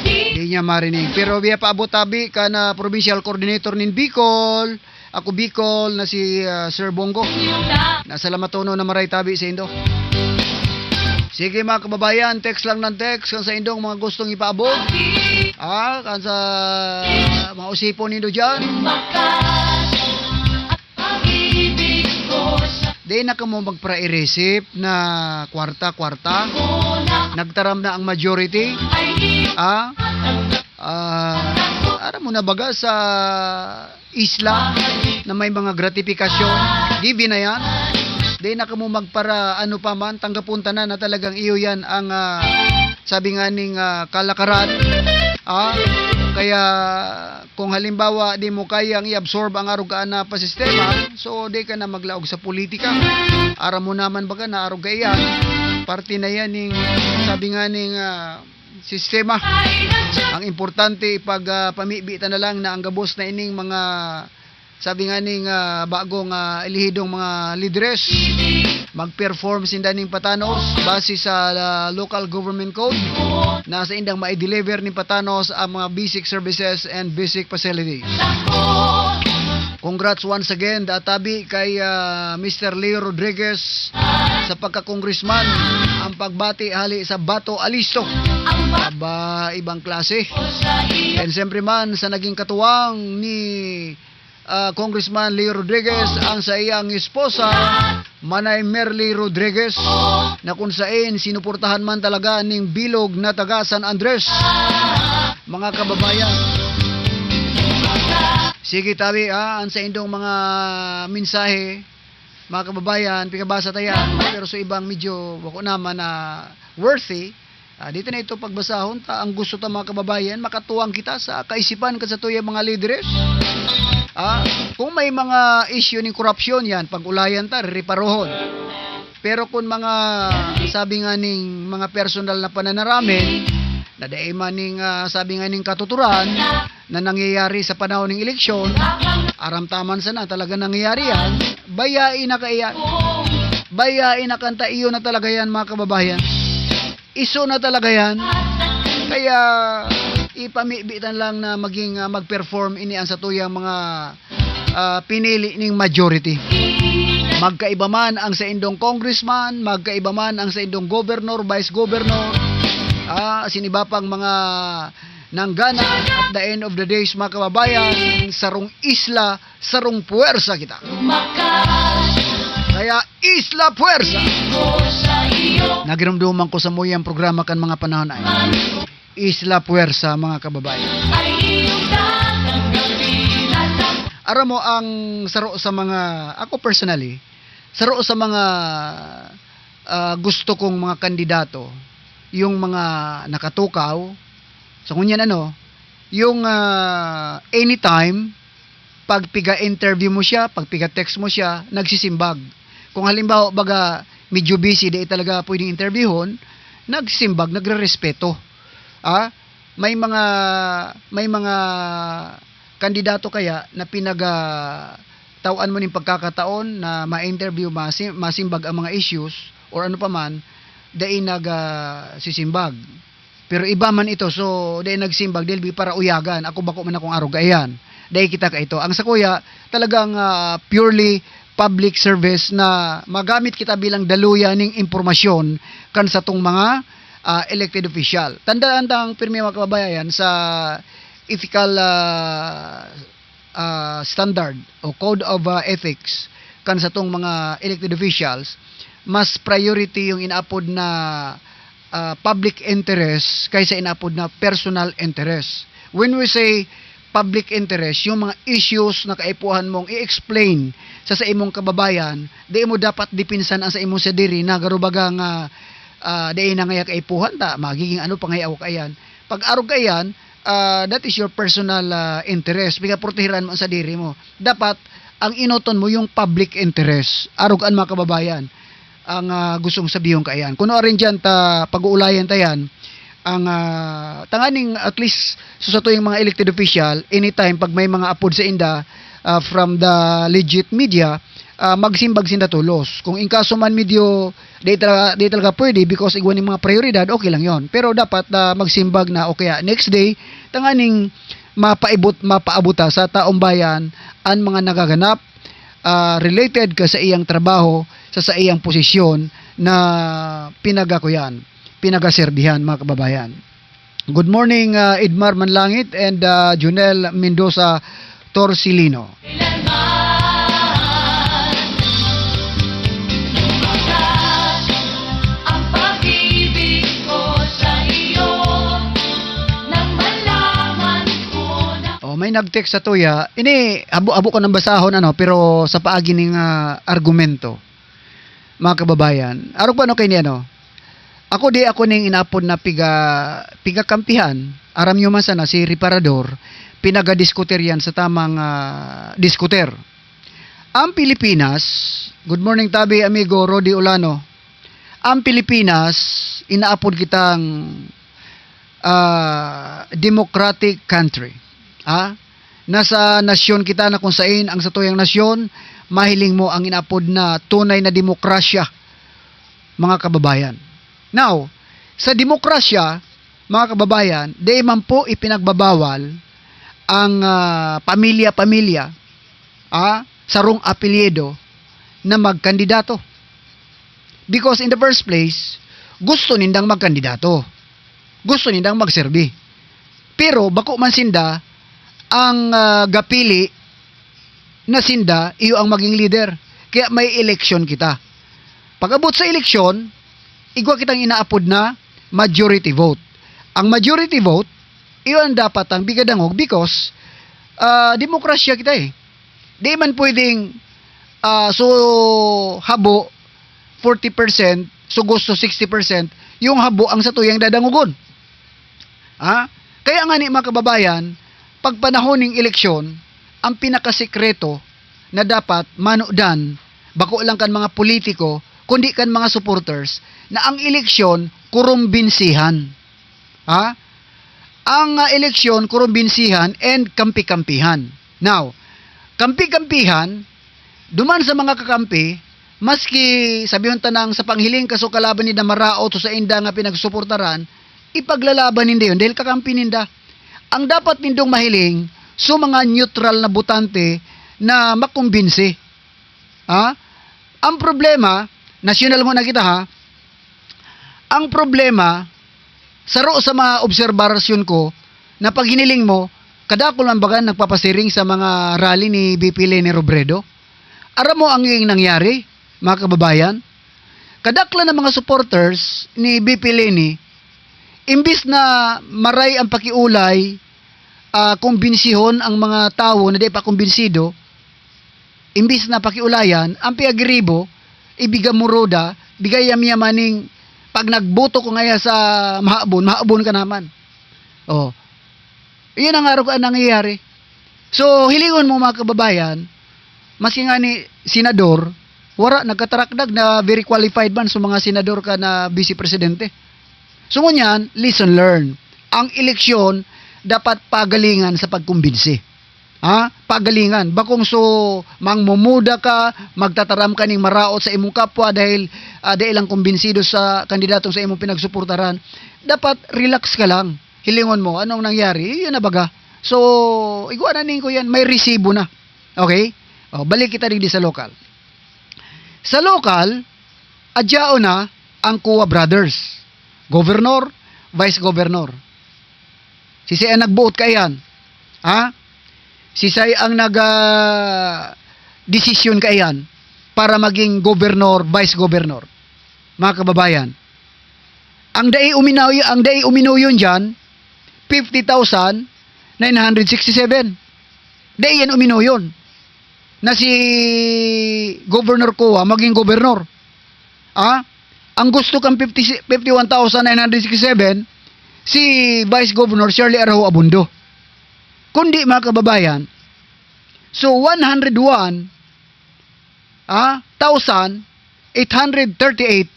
Di niya marinig. Pero biya paabot, Tabi, kan, ah, provincial coordinator nin Bicol, Ako Bicol, na si, ah, Sir Bongo. Na salamat tono na maray, Tabi, sa indo. Sige, mga kababayan, text lang ng text kan sa indong mga gustong ipaabot. Ah, kan sa mga usipon nindo dyan. Di na kamo magpara-irisip na kwarta-kwarta. Nagtaram na ang majority. Ah? Ah, aram mo na baga sa isla na may mga gratifikasyon? Given na yan. Di na kamo magpara ano pa man, tanggapon tanan na talagang iyo yan ang, ah, sabi nga ning, ah, kalakaran. Ah? Kaya kung halimbawa, di mo kayang i-absorb ang arog ka na pa sistema, so di ka na maglaog sa politika. Aram mo naman baga na arog ka iyan. Parte na yan ning, sabi nga ning, ah, sistema. Ang importante, ipag, ah, pamibi ta na lang na ang gabos na ining mga, sabi nga ning, ah, bagong, ah, elihidong mga lideres, mag-perform sinda ning patanos base sa, ah, local government code na sa indang ma-deliver ning patanos ang mga basic services and basic facilities. Congrats once again, da Tabi, kay, ah, Mister Leo Rodriguez sa pagka-congressman. Ang pagbati hali sa Bato Alisto. Aba, ibang klase. And siyempre man, sa naging katuwang ni, ah, Congressman Leo Rodriguez, ang sa iyang esposa, Manay Merly Rodriguez, na kung sain sinuportahan man talaga ning bilog na taga San Andres. Mga kababayan. Sige, Tabi, ah, ang sa indong mga mensahe, mga kababayan, pikabasa ta yan. Pero sa ibang medyo wako naman na worthy. Ah, dito na ito pagbasahon ta. Ang gusto ta, mga kababayan, makatuwang kita sa kaisipan kan satuyang mga lideres. Ah, kung may mga issue ning korupsyon yan, pag-ulayan ta, riparohon. Pero kung mga, sabi nga ning mga personal na pananaramin, na dai man ning, ah, sabi nga ning katuturan, na nangyayari sa panahon ng eleksyon, aram ta man sana talaga nangyayari yan, bayain na kaiyan. Bayain na kanta, iyo na talaga yan, mga kababayan. Iso na talaga yan. Kaya ipamibitan lang na maging, ah, mag-perform ini ang satuyang mga, ah, pinili ning majority. Magkaiba man ang sa indong congressman, magkaiba man ang sa indong governor, vice governor, ah, siniba pang mga nanggana, at the end of the days, mga kababayan, sarong isla, sarong puwersa kita. Kaya Kaya Isla Puwersa. Nagirumduman ko sa muyang programa kan mga panahon ay Isla Puwersa, mga kababayan. Aram mo, ang saro sa mga, ako personally, saro sa mga, ah, gusto kong mga kandidato, yung mga nakatukaw. So, ngunyan ano, yung, ah, anytime, pag piga-interview mo siya, pag piga-text mo siya, nagsisimbag. Kung halimbawa, baga, medyo busy, di talaga pwedeng interviewon, nagsisimbag, nagrerespeto. Ah, may mga, may mga kandidato kaya na pinaga-, tawaan mo ning pagkakataon na ma-interview, masi-, masimbag ang mga issues or ano pa man, dai nagsisimbag. Pero iba man ito, so dai nagsimbag, dahil bi para uyagan, ako bako man akong arog kaiyan. Dai kita kaito. Ang sakuya, talagang, ah, purely public service na magamit kita bilang daluyan ning impormasyon kan satong mga, ah, elected official. Tandaan tang pirmi, mga kababayan, sa ethical, ah, ah, standard o code of, ah, ethics kan satong mga elected officials, mas priority yung inaapod na, ah, public interest kaysa inaapod na personal interest. When we say public interest, yung mga issues na kaipuhan mong i-explain sa, sa imong kababayan, di mo dapat dipinsan ang sa imong sadiri na garubaga nga, ah, di na ngaya kaipuhan ta, magiging ano pa ngaya ako kaiyan. Pag arog kaiyan, ah, that is your personal, ah, interest. Pigaprotehiran mo ang sadiri mo. Dapat, ang inuton mo yung public interest. Arog an, mga kababayan, ang, ah, gustong sabihon kaiyan. Kuno arin dyan, ta, pag-uulayan ta yan, ang, ah, tanganing at least, so sa tuyong mga elected official, anytime, pag may mga apod sa inda, ah, from the legit media, ah, magsimbag sinda tulos. Kung in kaso man medyo di talaga, di talaga pwede because igwa ning mga prioridad, okay lang yon. Pero dapat, ah, magsimbag na, okay, ah, next day, tanganing mapaibot, mapaabuta sa taong bayan ang mga nagaganap, ah, related ka sa iyang trabaho, sa, sa iyang posisyon na pinagakuyan, pinagaserbihan, mga kababayan. Good morning, ah, Edmar Manlangit and, ah, Junel Mendoza Torcilino. Oh, may nag-text sa tuya. Ini, habo-habo ko nang basahon, ano, pero sa paagi ning, ah, argumento, mga kababayan. Arog pa, no, kay ni, ano, ako di ako ning inapod na piga, pigakampihan. Aram nyo man sana si Reparador, pinagadiskuter yan sa tamang, ah, diskuter. Ang Pilipinas, good morning tabi, amigo Rodi Olano. Ang Pilipinas, inaapod kitang, ah, democratic country. Ha? Nasa nasyon kita na kung sain ang sa tuyang nasyon, mahiling mo ang inapod na tunay na demokrasya, mga kababayan. Now, sa demokrasya, mga kababayan, di man po ipinagbabawal ang, ah, pamilya-pamilya, ah, sarong apelyido na magkandidato. Because in the first place, gusto nindang magkandidato. Gusto nindang magserbi. Pero bako man sinda ang, ah, gapili na sinda, iyo ang maging leader. Kaya may eleksyon kita. Pag-abot sa eleksyon, igwa kitang inaapod na majority vote. Ang majority vote, iyo ang dapat ang bigadangog because, ah, demokrasya kita eh. Di man pwedeng, ah, so habo forty percent, so gusto sixty percent, yung habo ang sa tuyang dadangugon. Ha? Kaya nga ni mga kababayan, pag panahon ng eleksyon, ang pinakasekreto na dapat manudan, bako lang kan mga politiko, kundi kan mga supporters, na ang eleksyon, kurumbinsihan. Ha? Ang, ah, eleksyon, kurumbinsihan and kampi-kampihan. Now, kampi-kampihan, duman sa mga kakampi, maski sabihon tanang sa panghiling kaso kalaban ni Damaraot o sa inda nga pinagsuportaran, ipaglalaban ninda yun dahil kakampi ninda. Ang dapat nindong mahiling, so mga neutral na botante na makumbinsi. Ha? Ang problema, nasyonal mo na kita ha, ang problema, saro sa mga obserbarasyon ko, na pag hiniling mo, kadakol man baga nagpapasiring sa mga rally ni V P Leni Robredo. Aram mo ang iyong nangyari? mga kababayan. Kadaklan ng mga supporters ni V P Leni, imbis na maray ang pakiulay, ah, kumbinsihon ang mga tawo na di pa kumbinsido, imbis na pakiulayan, ang piyagiribo, ibiga muruda, bigay yam-yamaning pag nagboto ko ngaya sa mahabon, mahabon ka naman. Oh. Iyan ang araw ka nangyayari. So, hilingon mo, mga kababayan, maski nga ni senador, wara nagkatarakdag na very qualified man sa mga senador ka na vice presidente. So, ngunyan, lesson learned. Ang eleksyon dapat pagalingan sa pagkumbinsi. Ha? Pagalingan. Bakong so, mangmumuda ka, magtataram ka ning maraot sa imong kapwa dahil, ah, dahil lang kumbinsido sa kandidatong sa imong pinagsuportaran. Dapat relax ka lang. Hilingon mo, anong nangyari? Yun na baga. So, igwa na ning ko yan. May resibo na. Okay? O, balik kita digdi sa lokal. Sa lokal, adyaon na ang Cua Brothers. Governor, Vice Governor. Sisay ang nagbuot kaiyan? Ha? Sisay ang nag, ah, desisyon kaiyan para maging governor, vice governor? Mga kababayan, ang dai uminaw-, ang dai uminuyon diyan, fifty thousand nine hundred sixty-seven. Dai yan uminuyon na si Governor Cua maging governor. Ah, ang gusto kang fifty, fifty-one thousand nine hundred sixty-seven, si Vice Governor Shirley Araujo Abundoh. Kundi, mga kababayan, so one hundred one, ah, thousand eight hundred thirty-eight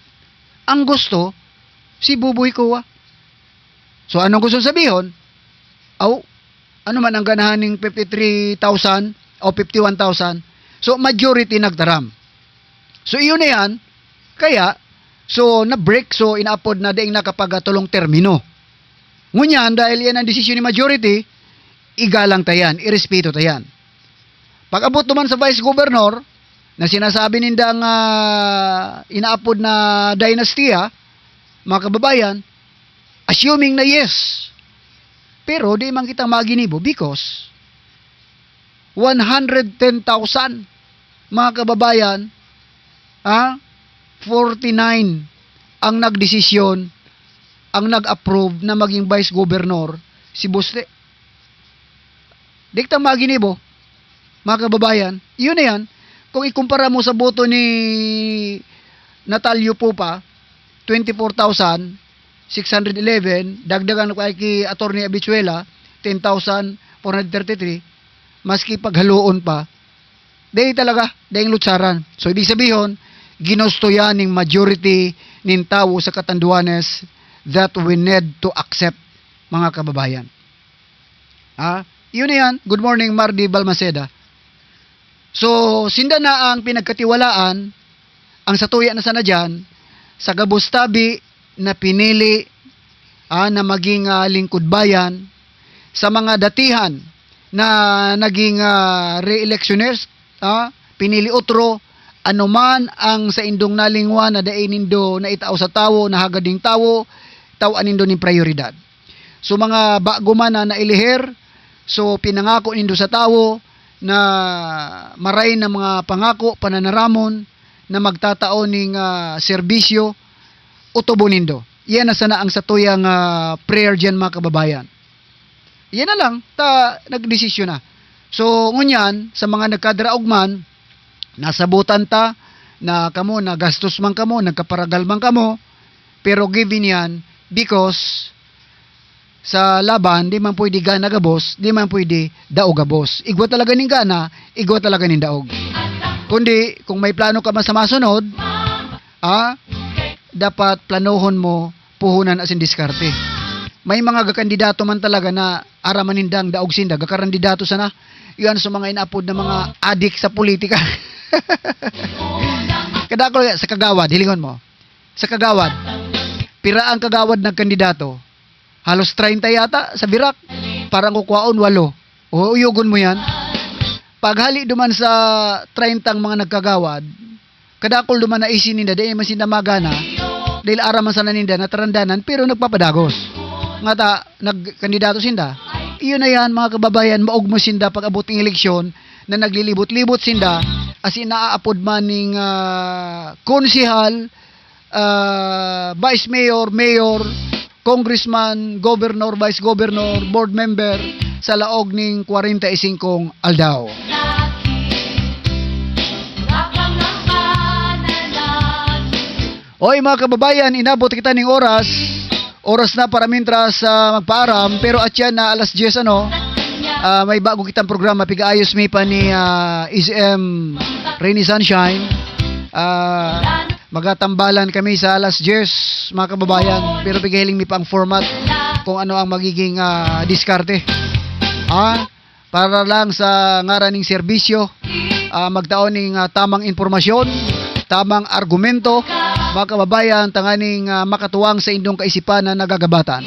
ang gusto si Buboy Cua. So, anong gusto sabihon? Aw, ano man ang ganahan ning fifty-three thousand o fifty-one thousand? So, majority nagtaram. So, iyon na yan. Kaya, so, na-break, so, inaapod na daing nakapagatulong termino. Ngunyan, dahil yan ang desisyon ni majority, igalang ta yan, irespeto ta yan. Pag-abot naman sa vice governor, na sinasabi nindang, ah, inaapod na dinastiya, mga kababayan, assuming na yes. Pero di man kita maginibo because one hundred ten thousand, mga kababayan, ah, forty-nine ang nagdesisyon, ang nag-approve na maging vice governor si Buste. Di kita maginibo, mga kababayan. Yun na yan. Kung ikumpara mo sa boto ni Natalio Pupa, twenty-four thousand six hundred eleven, dagdagan ko ay ki Attorney Abichuela, ten thousand four hundred thirty-three, maski paghaluon pa, di talaga, daing lutsaran. So, ibig sabihin, ginusto yan ning majority ning tawo sa Catanduanes that we need to accept, mga kababayan. Ha? Yun na yan. Good morning, Mardi Balmaceda. So, sinda na ang pinagkatiwalaan, ang satuya na sana dyan, sa gabos tabi na pinili, ah, na maging, ah, lingkod bayan, sa mga datihan na naging, ah, re-electioners, ah, pinili otro, anuman ang sa indong nalingwa na dai nindo naitao sa tawo, na hagad ning tawo, taw-an nindo ning prioridad. So, mga bago man na nailihir, so, pinangako nindo sa tawo na maray na mga pangako, pananaramon na magtatao ning, ah, serbisyo, utubo nindo. Iyan na sana ang satuyang, ah, prayer diyan, mga kababayan. Iyan na lang, ta nagdesisyon na. So, ngunyan, sa mga nagkadaraog man, nasabutan ta, na kamo, nagastos man kamo, nagkaparagal man kamo, pero given yan, because sa laban, di man pwede gana gabos, di man pwede daog gabos. Igwa talaga ning gana, igwa talaga ning daog. Kundi, kung may plano ka man sa masunod, ah, dapat planohon mo, puhunan asin diskarte. May mga gakandidato man talaga na araman nindang daog sinda, gakarandidato sana. Iyan sa mga inaapod na mga adik sa politika. Kadakol sa Kagawad, hilingon mo. Sa Kagawad, pira ang Kagawad nagkandidato? Halos treinta yata sa Virac. Parang kukwaon, walo. O, uyugon mo yan. Paghali duman sa treinta ang mga nagkagawad, kadakol duman na isin ninda, dai man sinda magana, dahil araman sana ninda na tarandanan, pero nagpapadagos. Nga ta, nagkandidato sinda. Iyon na yan, mga kababayan, maugmo sinda pag-abot ng eleksyon na naglilibot-libot sinda, As in, naaapod man ning ah, konsehal, ah, vice mayor, mayor, congressman, governor, vice governor, board member sa laog ning kwarenta y singkong aldaw. Oy, mga kababayan, inabot kita ning oras. Oras na para mintras ah, magpaaram, pero atyan na alas diyes, ano, ah, may bago kitang programa, pigaayos mi pa ni ah, S M Rainy Sunshine. Ah, magatambalan kami sa alas diyes, mga kababayan, pero pigahiling mi pa ang format kung ano ang magiging ah, diskarte. Ah, para lang sa ngaran ning serbisyo, ah, magtaon ning ah, tamang impormasyon, tamang argumento, mga kababayan, tanganing ah, makatuwang sa indong kaisipan na nagagabatan.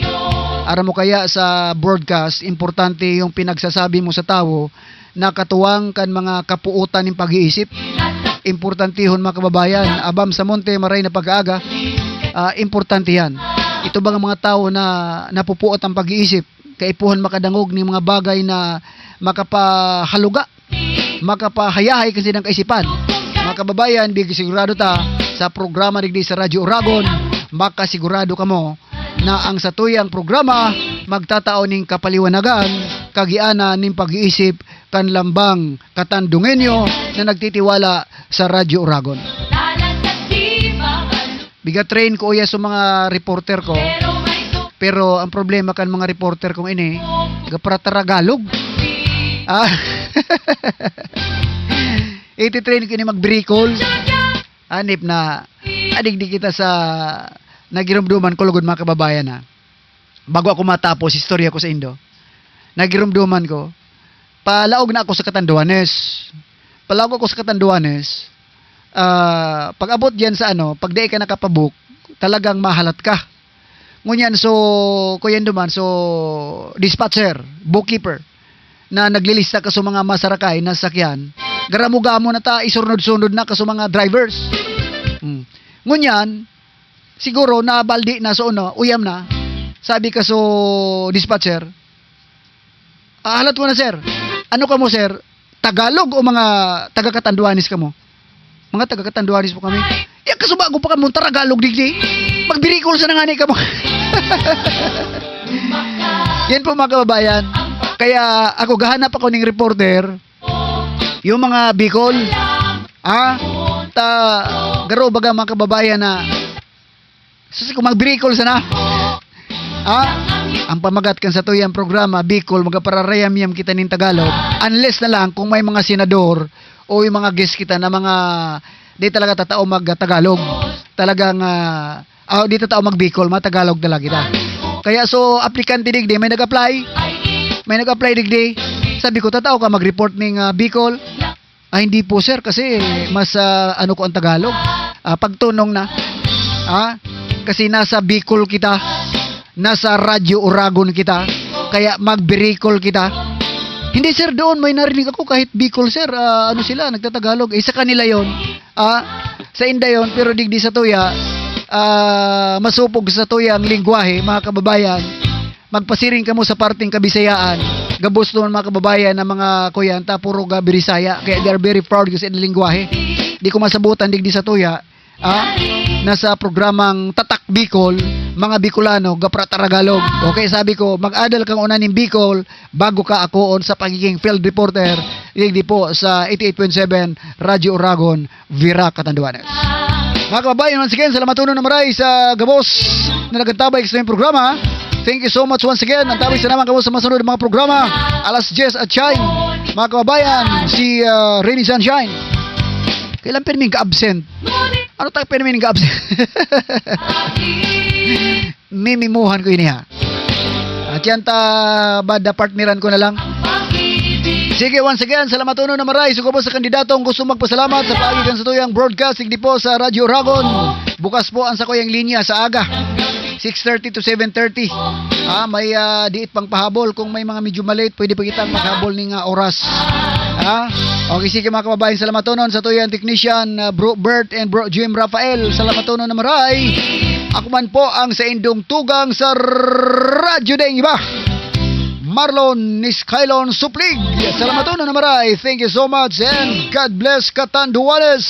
Aram mo kaya sa broadcast, importante yung pinagsasabi mo sa tao na katuwang kan mga kapuutan ng pag-iisip. Importantihon, mga kababayan, abam sa monte, maray na pag-aaga, ah, importante yan. Ito bang mga tao na napupuot ang pag-iisip, kaipuhan makadangog ning mga bagay na makapahaluga, makapahayahay kasi ng kaisipan. Mga kababayan, big sigurado ta sa programa digdi sa Radyo Uragon, makasigurado kamo na ang satuyang programa magtatao ning kapaliwanagan, kagianan ning pag-iisip kan lambang Katandungenyo na nagtitiwala sa Radyo Uragon. Biga train ko uya sa mga reporter ko. Pero ang problema kan mga reporter kong ini, gaprataragalog. Ah. Iti train ko ini magbirikol. Anip na, adigdi kita sa, nagirumduman ko lugod, mga kababayan, ha. Bago ako matapos, istorya ko sa indo. Nagirumduman ko, palaog na ako sa Katanduanes. Palaog ako sa Katanduanes. Ah, pag-abot diyan sa ano, pag di ka nakapabook, talagang mahalat ka. Ngunyan, so, kuyan duman, so, dispatcher, bookkeeper, na naglilista ka sa mga masarakay na sakyan, garamo-gamo na ta, isunod-sunod na ka sa mga drivers. Hmm. Ngunyan, siguro, nabaldi na, so, ano, uyam na. Sabi ka, so, dispatcher, ah, halat ko na, sir. Ano ka mo, sir? Tagalog o mga taga-Katanduanes kamo? Mga taga-Katanduanes po kami. Yan, kasuba ko pa kamo, Tagalog digdi. Magbirikol sa nangani kamo. Yan po, mga kababayan. Kaya ako, gahanap ako ning reporter. Yung mga Bicol. Ah, ta, garo baga, mga kababayan, na sus, kung magbirikol sana. Ha? Ang pamagat kan satuyang programa, Bicol, magapararayamyam kita ning Tagalog. Unless na lang kung may mga senador o yung mga guest kita na mga di talaga tatao mag-Tagalog. Talagang, ah, ah, di tatao mag-Bicol, mga Tagalog talaga kita. Kaya so, aplikante digdi, may nag-apply. May nag-apply digdi. Sabi ko, tatao ka mag-report ning ah, Bicol? Ah, hindi po, sir, kasi mas ah, ano ko ang Tagalog. Ah, pagtunong na. Ah, kasi nasa Bicol kita. Nasa Radyo Uragon kita. Kaya magbirikol kita. Hindi, sir, doon may narinig ako kahit Bicol, sir. Ah, ano sila, nagtatagalog. Eh, sa kanila yon. Ah, sa inda yon, pero digdi sa tuya, ah, masupog sa tuya ang lingwahe, mga kababayan. Magpasiring kamo sa parting Kabisayaan. Gabos naman, mga kababayan, na mga kuyan, ta puro ga Birisaya. Kaya they are very proud kasi ng lingwahe. Di ko masabutan digdi sa tuya. Ah, nasa programang Tatak Bicol, mga Bicolano, gaprataragalog. Okay, sabi ko, mag-adal kang una ning Bicol bago ka akoon sa pagiging field reporter. Digdi po sa eighty-eight point seven Radyo Uragon, Virac, Catanduanes. Mga kababayan, once again, salamat uno na maray sa gabos na nagantabay sa aming programa. Thank you so much once again. Antabay sa naman kamo sa masunod na mga programa. Alas diyes at shine. Mga kababayan, si ah, Rainy Sunshine. Kailan pirming ka-absent? Ano tayo pirming ka-absent? Mimimuhan ko ini, ha. At yan ta, bada partneran ko na lang. Sige, once again, salamat uno na maray. Sugo po sa kandidatong gusto magpasalamat sa paagi kan satuyang broadcasting di po sa Radyo Uragon. Bukas po ang sakuyang linya sa aga. Six thirty to seven thirty. Ah, may ah, diit pang pahabol. Kung may mga medyo malate, pwede pa kitang maghabol ning ah, oras. Ha? Okay, sige, mga kababayan, salamat uno sa tuyang technician, ah, Bro Bert and Bro Jim Rafael. Salamat uno na maray. Ako man po ang sa indong tugang sa Radyo Deng Iba. Marlon Niskailon Suplig. Salamat uno na maray. Thank you so much and God bless katan duwanes.